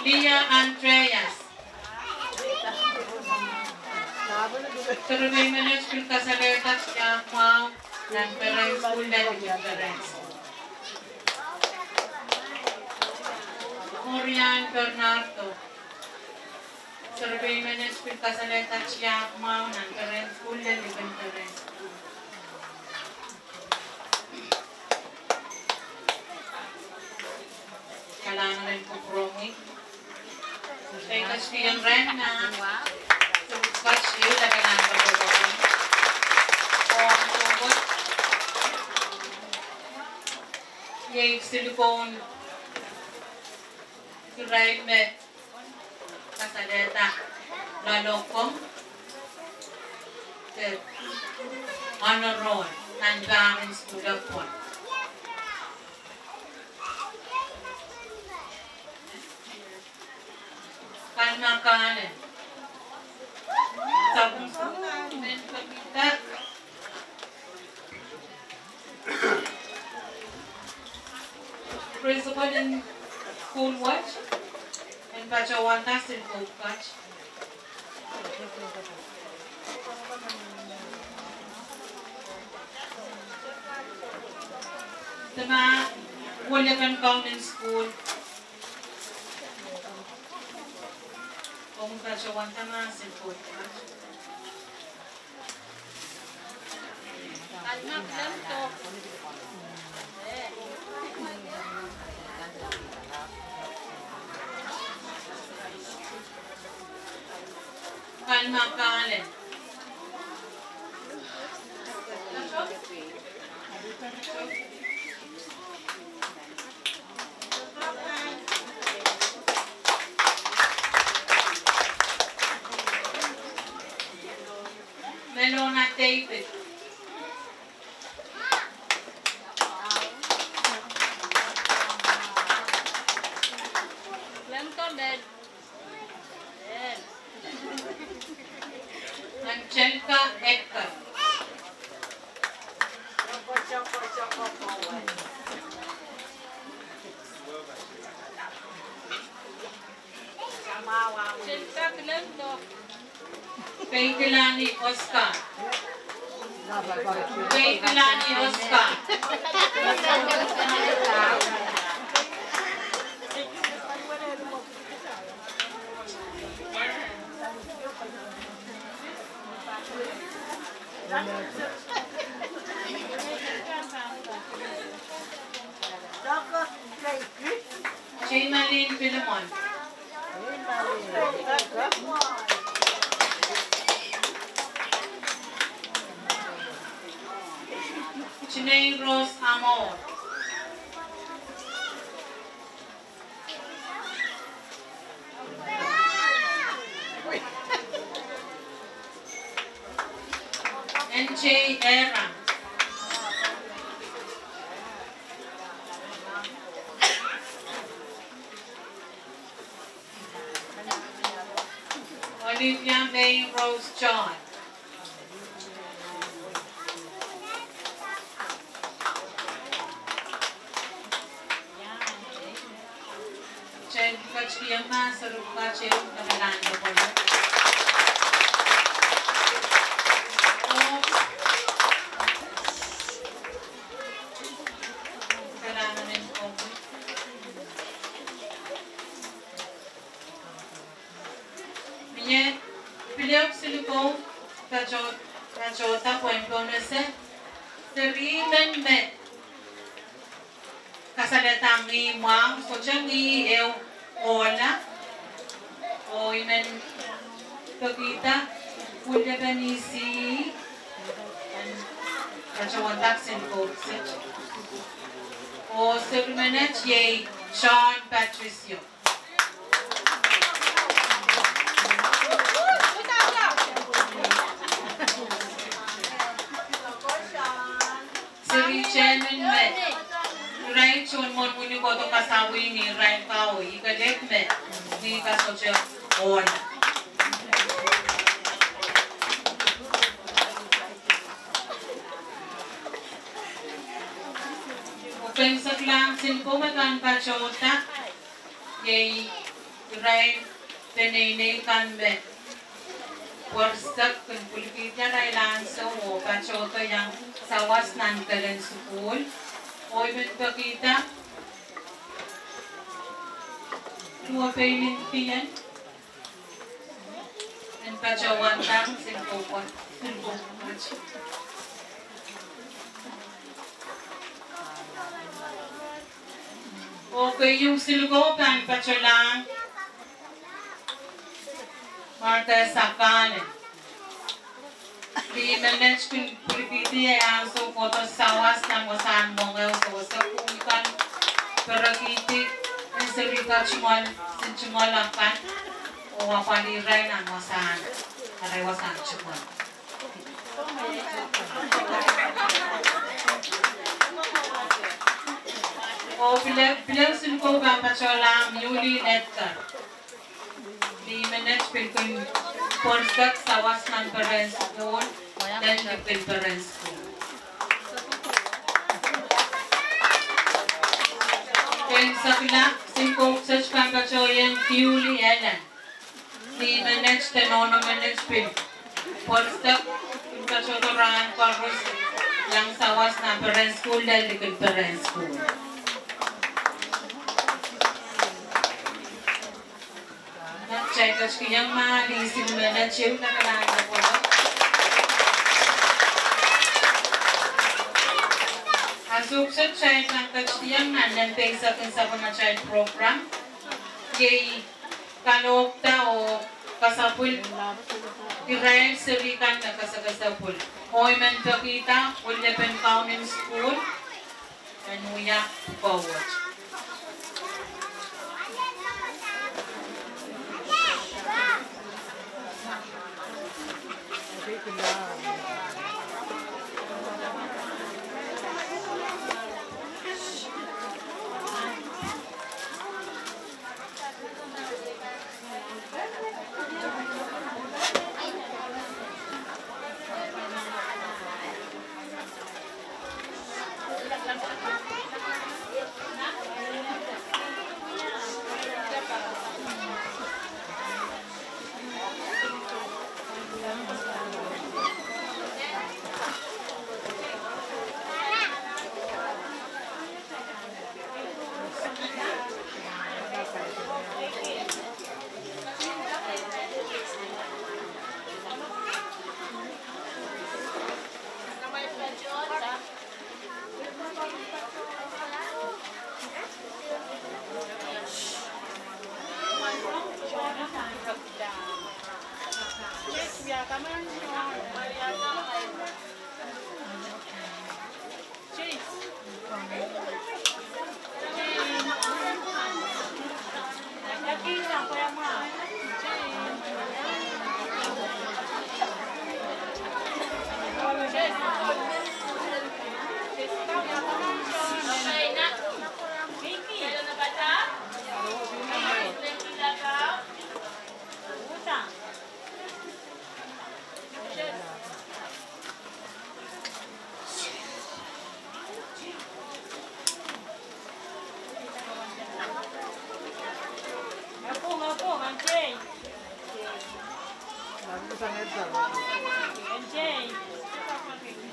Leah Andreas. Serepein menet pil kasalehda tiahk mwahu nan peren skul, lel likin peren skul. Morian Bernardo. Serepein menet pil kasalehda tiahk mwahu nan peren skul, lel likin peren skul. Kalahngan en kupwuromwi. Pei ketiket ren nan. Sewese ketiket, kalahngan en kupwuromwi. Oh, kupwur. Iei sil kohn irail me kasalehda loalokong de honor roll nan peren skul pwon. Kalma Kalen. Sapwellimomwi men pekihda. Principal en skul wet en patohwanda sil kohpwukat. Dema, welipen kaunen sukuhl. Ong patohwan dema sin Koht. Kalma Kalen. Melona David. Angelica Edgar. Angelica Glenn Doc. Peikilani Oscar. Peikilani Oscar. Jane Malin Pilimon. Jane Rose Amor. N J Era. Olivia May Rose John. Jen katiema serupa jen kamalan dokolo. Kalahngan en kowe. Mie, pil ehu silukou, patohda pwehn pohnese, seri men me kasalehda ngih mwahu, sohte ngih ehu ohla, oh I men pekihda, pwulehda ni si, patohwan dak silukou kiset. Oh seri menet iei John Patricio. Seri Chairman me irail tohn mwohn wini kohdo kasawih ni irail kawi, I kelehpw me ngih ka sohte ohla. Keimwseklahng silukou me pahn patohda, iei irail peneinei kan me pwerisek kin pwilikihdi arail ansou oh patohdo iang sawas nan peren sukuhl. Oh I men pekihda, Luo Pein Indien, en patohwan dak silukou, silukou. Oh keieu silukou pahn patohlahng Martha Sakalen. Ih me met kin pwilikihdi ansou kohdo sawas nan wasahn mwenge, oh sewese pwuhk kan, perekihdi en seri ka tungoal, sen tungoal akan, oh apwalih irail nan wasahn, arail wasahn tungoal. Oh pil ehu, pil ehu silukou pahn patohlahng Yuli Edgar. Ih me met pil kin pwerisek sawas nan peren sukuhl, nan lipilipil peren sukuhl. Keimwseklahng silukou kiset pahn patohieng Kiuli Ellen. Ni menet de nohno menet pil pwoarstek, pil patohdo rahn koaros, iang sawas nan peren sukuhl, lel likin peren sukuhl. Nan kitail ketikihong Mali Silimen, kitail kapwaiada. Ahnsou kiset kitail pahn ketikihong nan lempei sapwellimatail program, iei kalohkda oh kasapwil irail seri kan me kesekesepwil. Oh I men pekihda weliepen kaunen sukuhl en wia pwukat.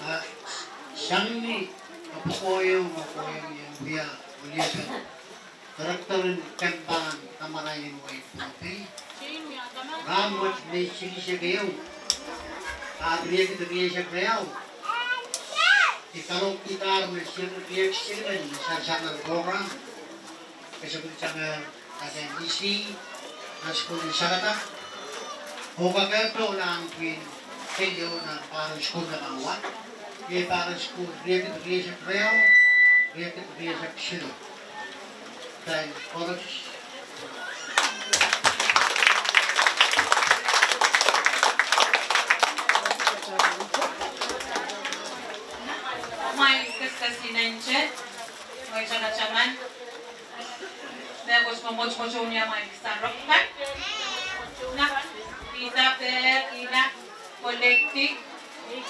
Ah, sang ni, ah, pwe kohieng, ah, kohieng ien wia weliepen director en kemp en kamarain wehi Pohnpei. Rahnwet Mei silihsek ehu, ah, riekid rieisek riau, I kalohkidahr me Sir Riek Silimen me sansal nan program. Kesempwal sang, eh, Dr. Nisi, nan sukuhl en Sakatak, oh kakehdo nan pwihn keieu nan pahren sukuhl me kawa, iei pahren sukuhl riekid rieisek riau, riekid rieisek siluh. Thank you. Mwail keskesihnen te, mwail tamataman, me koasoia mwotomwot ni amwail kisin rong kan. Na, Peter Pehr, Ina Koledi, Ina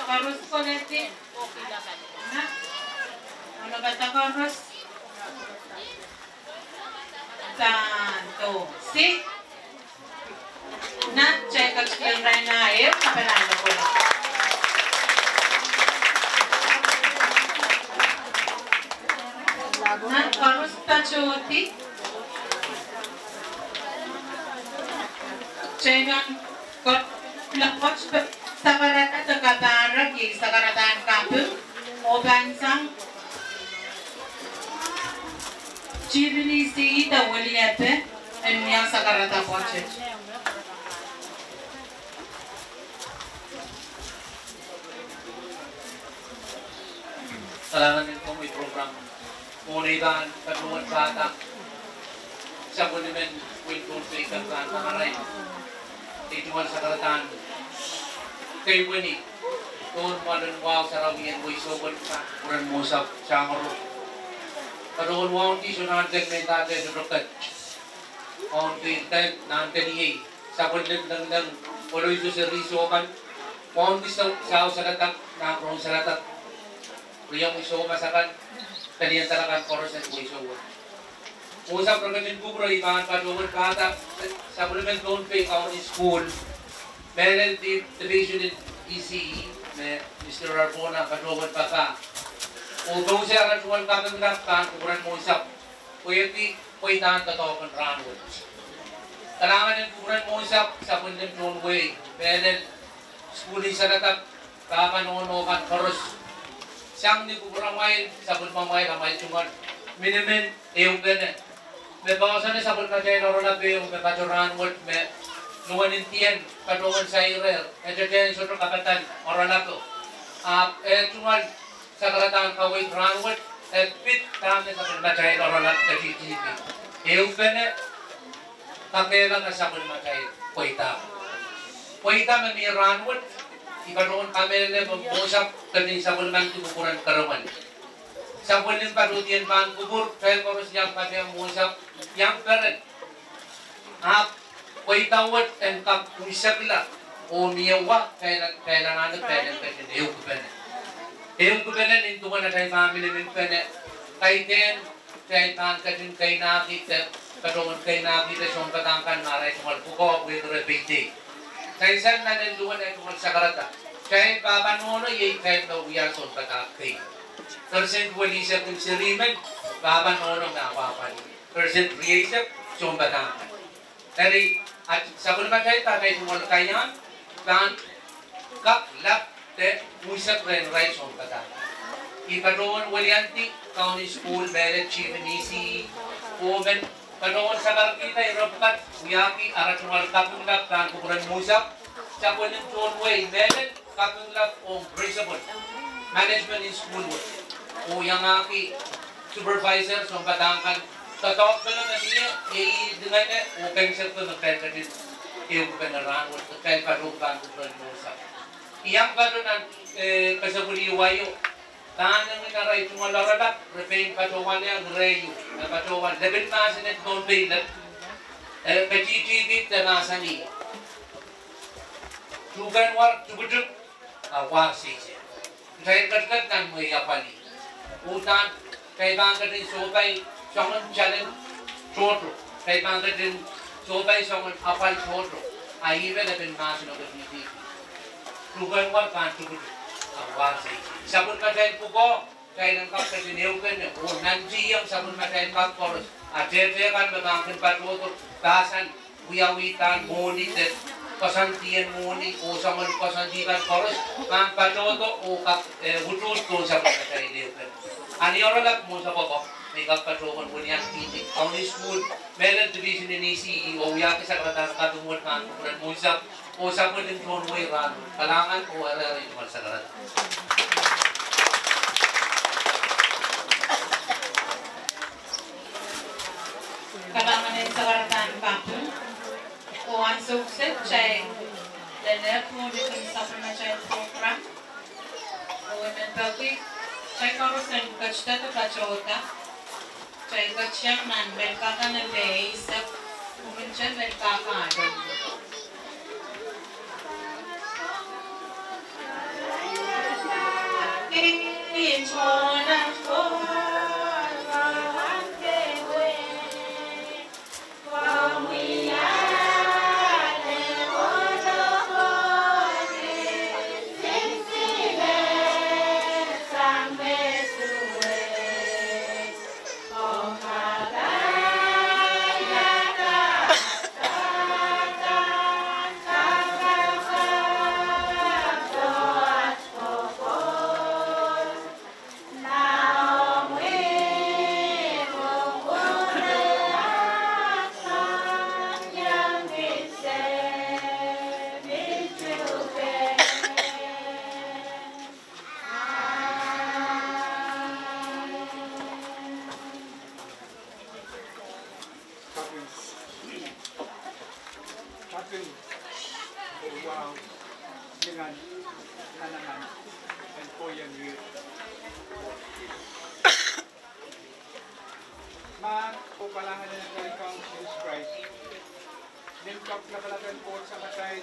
Koaros Koledi. Na, alokada koaros. Pahn dohsang. Na, kitail kak kihong irail nah ehu, na pahn dokola. Na, koaros patohdi. Kitail pahn Ko, lapot pahn sakarada de kapahrek, iei sakarada en kaping, oh pahn sang tirinisi de weliepe en wia sakarada pwoatet. Kalahngan en komwi program. Mwohn ei pahn patohwan pahda sapwellimen wehi Pohnpei kemp en kamarain, ei tungoal sakaradahn keipweni pohn mwoalen wahu sarawi en wehi Sopwon, pahn kupwuren Mwohn Sahp Sangoro. Patohwan wauneki sohte ahneki mehn dahte sohte ket. Wauneki ket, nan keniei, sapwellime lengileng, pweloi seri soh kan, wauneki sou, sahu saradak, nan rohng saradak, riomwi soumas akan, pelien dahla kan koaros en wehi Sopwon. Mwohnsapw re ketin kupwure, I pahn patohwan pahda sapwellimen Pohnpei County School, mehlel di-, division en E C E, me Mister Arbona patohwan pahda. Oh pousehla tungoal kaping lap pahn kupwuren mwohnsapw, pwehki pweidahn doadoahk en rahnwet. Kalahngan en kupwuren mwohnsapw sapwellimen tohn wehi, mehlel sukuhl en saledek, pahpa nohno kan koaros. Sang ni kupwuramwail, sapwellimamwail, amwail tungoal minimin ehupene. Me poahsoane sapwellimatail oaralap ehu me patoh rahnwet me luhwen Indian patohwan sairehr, e tetehn sohte kapadahn oaralapo. Ahpw e tungoal sakaradahn kaweid rahnwet, e pid dahme sapwellimatail oaralap ketihitihki. Ehupene, kakehlaka sapwellimatail pweida. Pweida me mie rahnwet, I patohwan kamehlele me mwohnsapw ketin sapwellimanki kupwuren kerewen. Sapwellime patohdiong pahn kupwur, kitail koaros iang patehng mwohnsapw, iang peren. Ahpw pweida wet en kak unsekla, oh mie wa, kitail, kitail anahne, kitail en ketin ehukipene. Ehukipene nin duwen atail pahn miniminpene, kaidehn kitail pahn ketin keinahki de, patohwan keinahki de sounpadahk kan me arail tungoal pwukoa pwehki re peidei. Sansal nan en luhwen eh tungoal sakarada. Kitail pahpa nohno iei kitail me wia sounpadahk kei. Percent welihsek en seri men, pahpa nohno me apwahpwalih. Percent rieisek, sounpadahk kan. Eri, at sapwellimatail pahn tungoal kaiahn, pahn kak lap de unsek rehn irail sounpadahk. I patohwan weliandi County School mehlel chief en E C E, oh men patohwan sakarkihda ire pwukat wiahki ara tungoal kaping lap pahn kupwuren mwohnsapw, sapwellime tohn wehi mehlel kaping lap ong principal, management en sukuhl wet, oh iangahki supervisor sounpadahk kan, doadoahk pene me mie, e ih lingene oh kensek pene me kitail ketin ehukipene rahnwet, kitail patohwan kupwuren mwohnsapw. I iang patoh nan, eh, kesempwal wai o, pahn nin arail tungoal oaralap, re pein patohwan iang reiu, me patohwan lepin mahsen en Pohnpei lep, eh, ketihitihki de mahsanih: Tuhkenwar tupwutupw, a war seisei. Kitail ketiket nan mwehi apwalih. Uhdahn kitail pahn ketin sohpai soangen challenge tohto. Kitail pahn ketin sohpai soangen apwal tohto. A ih me lepin mahsen o ketihitihki. Tuhkenwar pahn tupwutupw, a war seisei. Sapwellimatail pwukoa, kitail en kak ketin ehukipene, oh nantihong sapwellimatail kan koaros, a tehte kan me pahn kin patohdo, pahsan wiawidahn mwohni de koasoandien mwohni, oh soangen koasoandi kan koaros, pahn patohdo oh kak, eh, utuht pohn sapwellimatail ehukipene. A ni oaralap mwohnsapw ako, me I kak patohwan weliandi County School mehlel division en E C E, oh wiahki sakaradahn kaping wet pahn kupwuren mwohnsapw, oh sapwellime tohn wehi rahnwet. Kalahngan oh eri eri tungoal sakarada. Kalahngan en sakaradahn kaping. Oh ansou kiset kitail lelehpw mwohni kin sapwellimatail program. Oh I men peki kitail koaros en ketidada patohda. Kitail ketieng nan Melkahka nempe eisek, oh minte Melkahka adondo. Kaping, kaping, oh wahu, lingan, manaman, en kohieng ihr. Mahn oh kalahngan en atail Kaun Sises Krais, limpoak lapalap en Koht Samatail,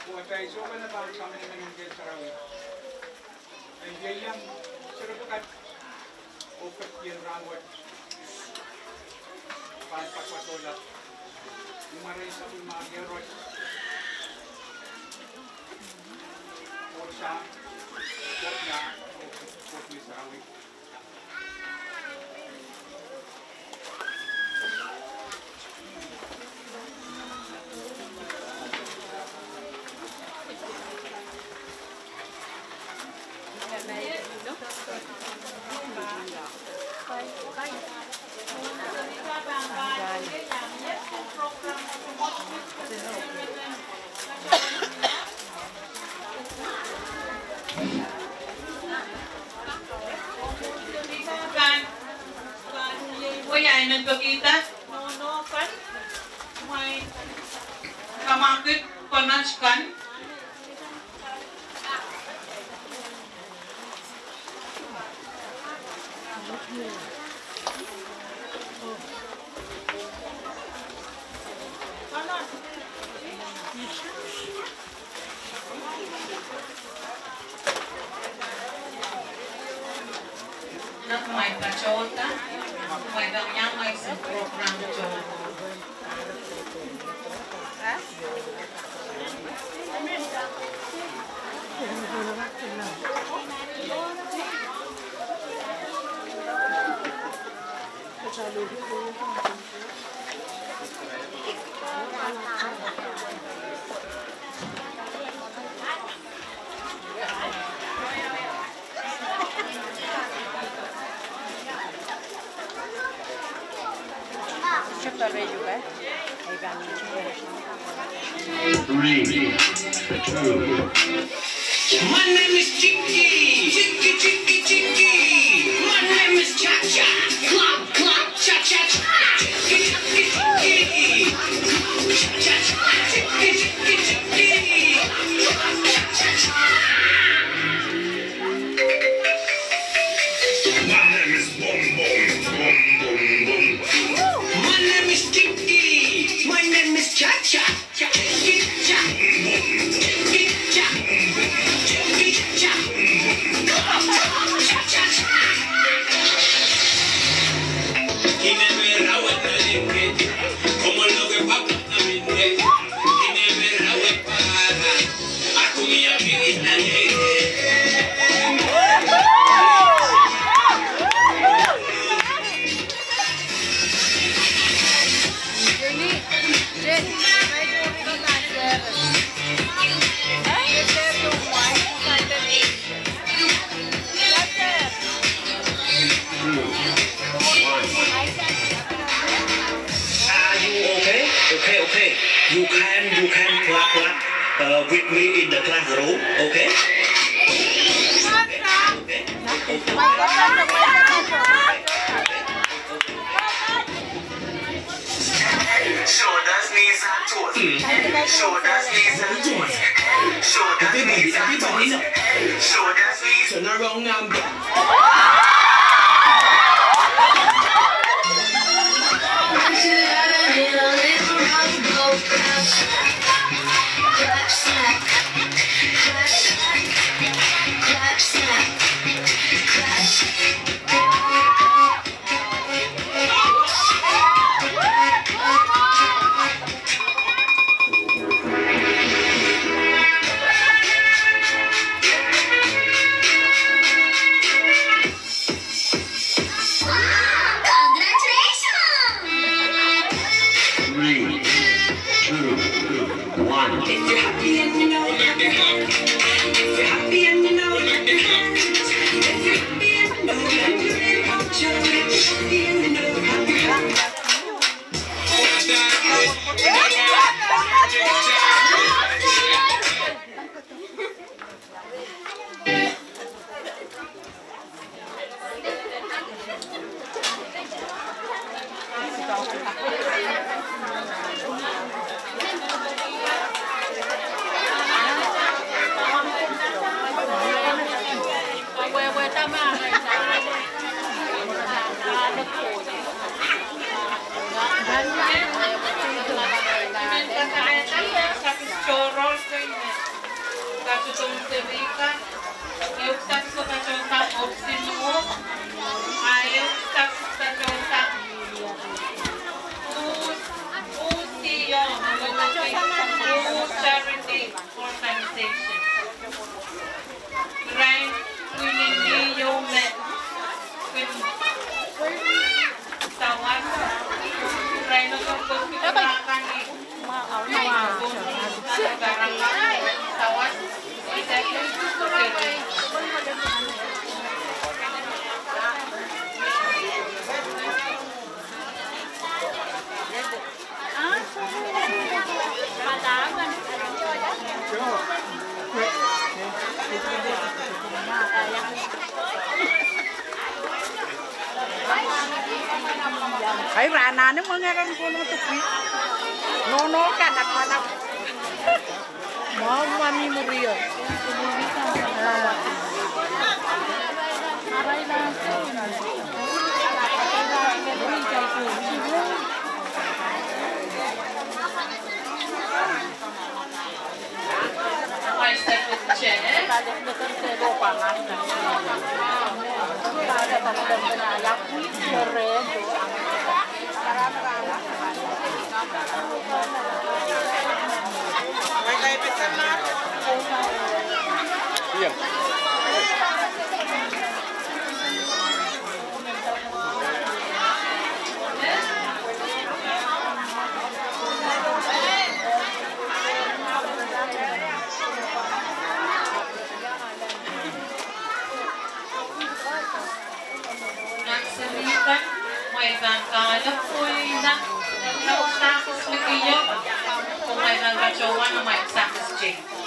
oh atail sohte pahn kamehlele Ngehn Sarawi, en ieiang seri pwukat oh kepkien rahnwet. Kan, kan, wia enen pekihda, nohno kan, mwein kamwakid konot kan. Nan kumwail patohda, kumwail pahn iang mwein program tohto. Three, two. My name is Chinky, Chinky, Chinky, Chinky. My name is Cha Cha, clap, clap, cha, cha, cha. Chinky, Chinky, Chinky. Cha, cha, cha. Chinky, Chinky, Chinky. Cha, cha, cha. My name is Boom Boom, Boom Boom Boom. My name is Chinky. My name is Cha Cha. Chinky Cha. Chinky Cha. Chinky Cha. Cha, cha, cha. Are you okay? Okay, okay. You can, you can clap, clap, uh, with me in the classroom, okay? Okay. Shoulders, knees and toes. Shoulders, knees and toes. Shoulders, knees and toes. Shoulders, knees. Turn around and back. Three, two, one. If you're happy and you know it, clap your hands. If you're happy and you know it, clap your hands. If you're happy and you know it, clap your hands. If you're happy and you know it, clap your hands. Ai, rahn anahne mwenge ren konoto pwe nohno kan apwal. Mwahu mami murio. Ah. Nan seri kan, mwein pahn kahlap pwoina, nan sahkis likio, oh mwein pahn patohwan mwein sahkis teikan.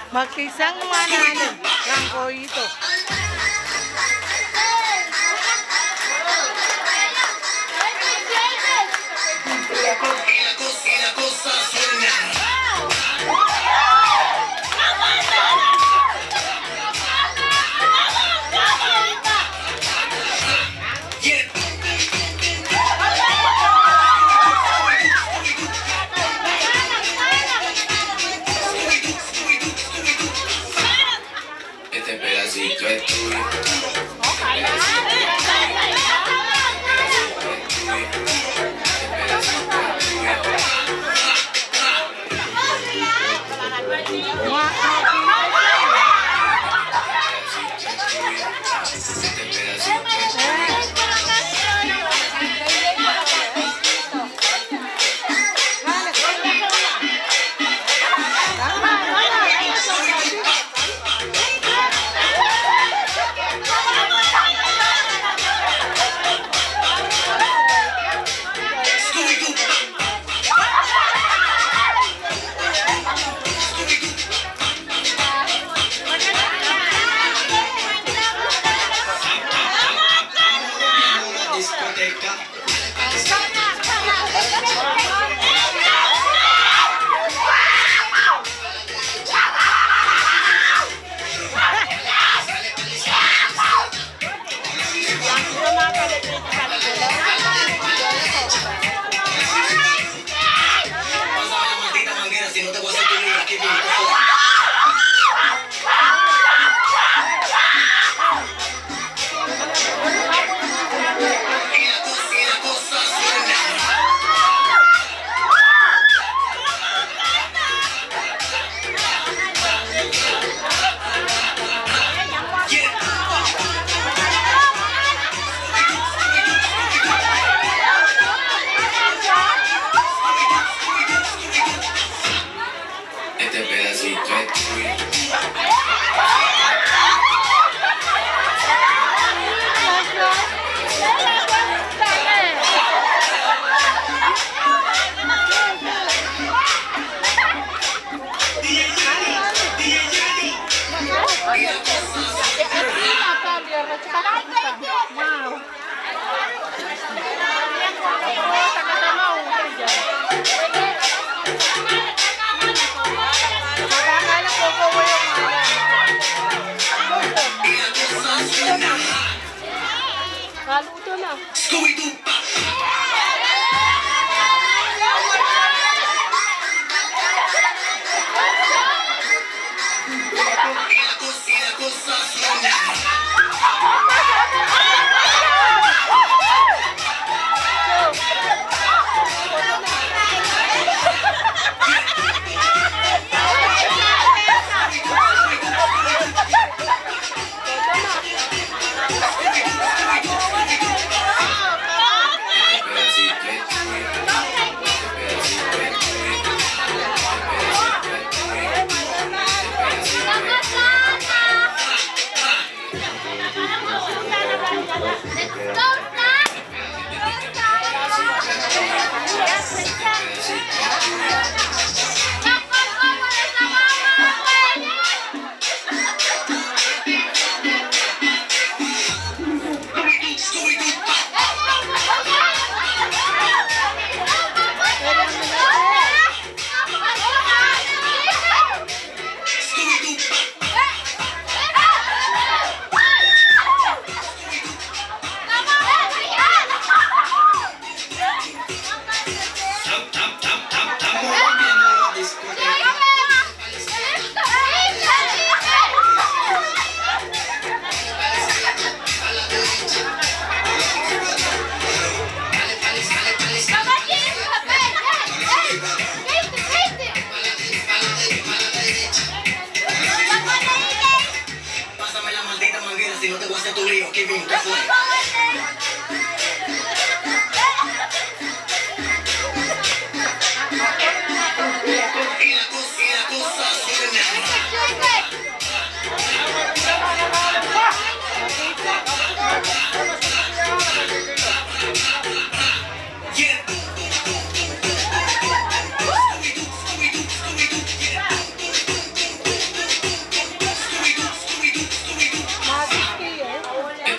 Makisang mana ane rangkoito.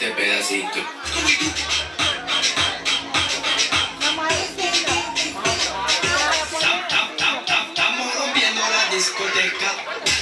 Este pedacito. Tam, tam, tam, tam, tam, moro bien, no la discoteca.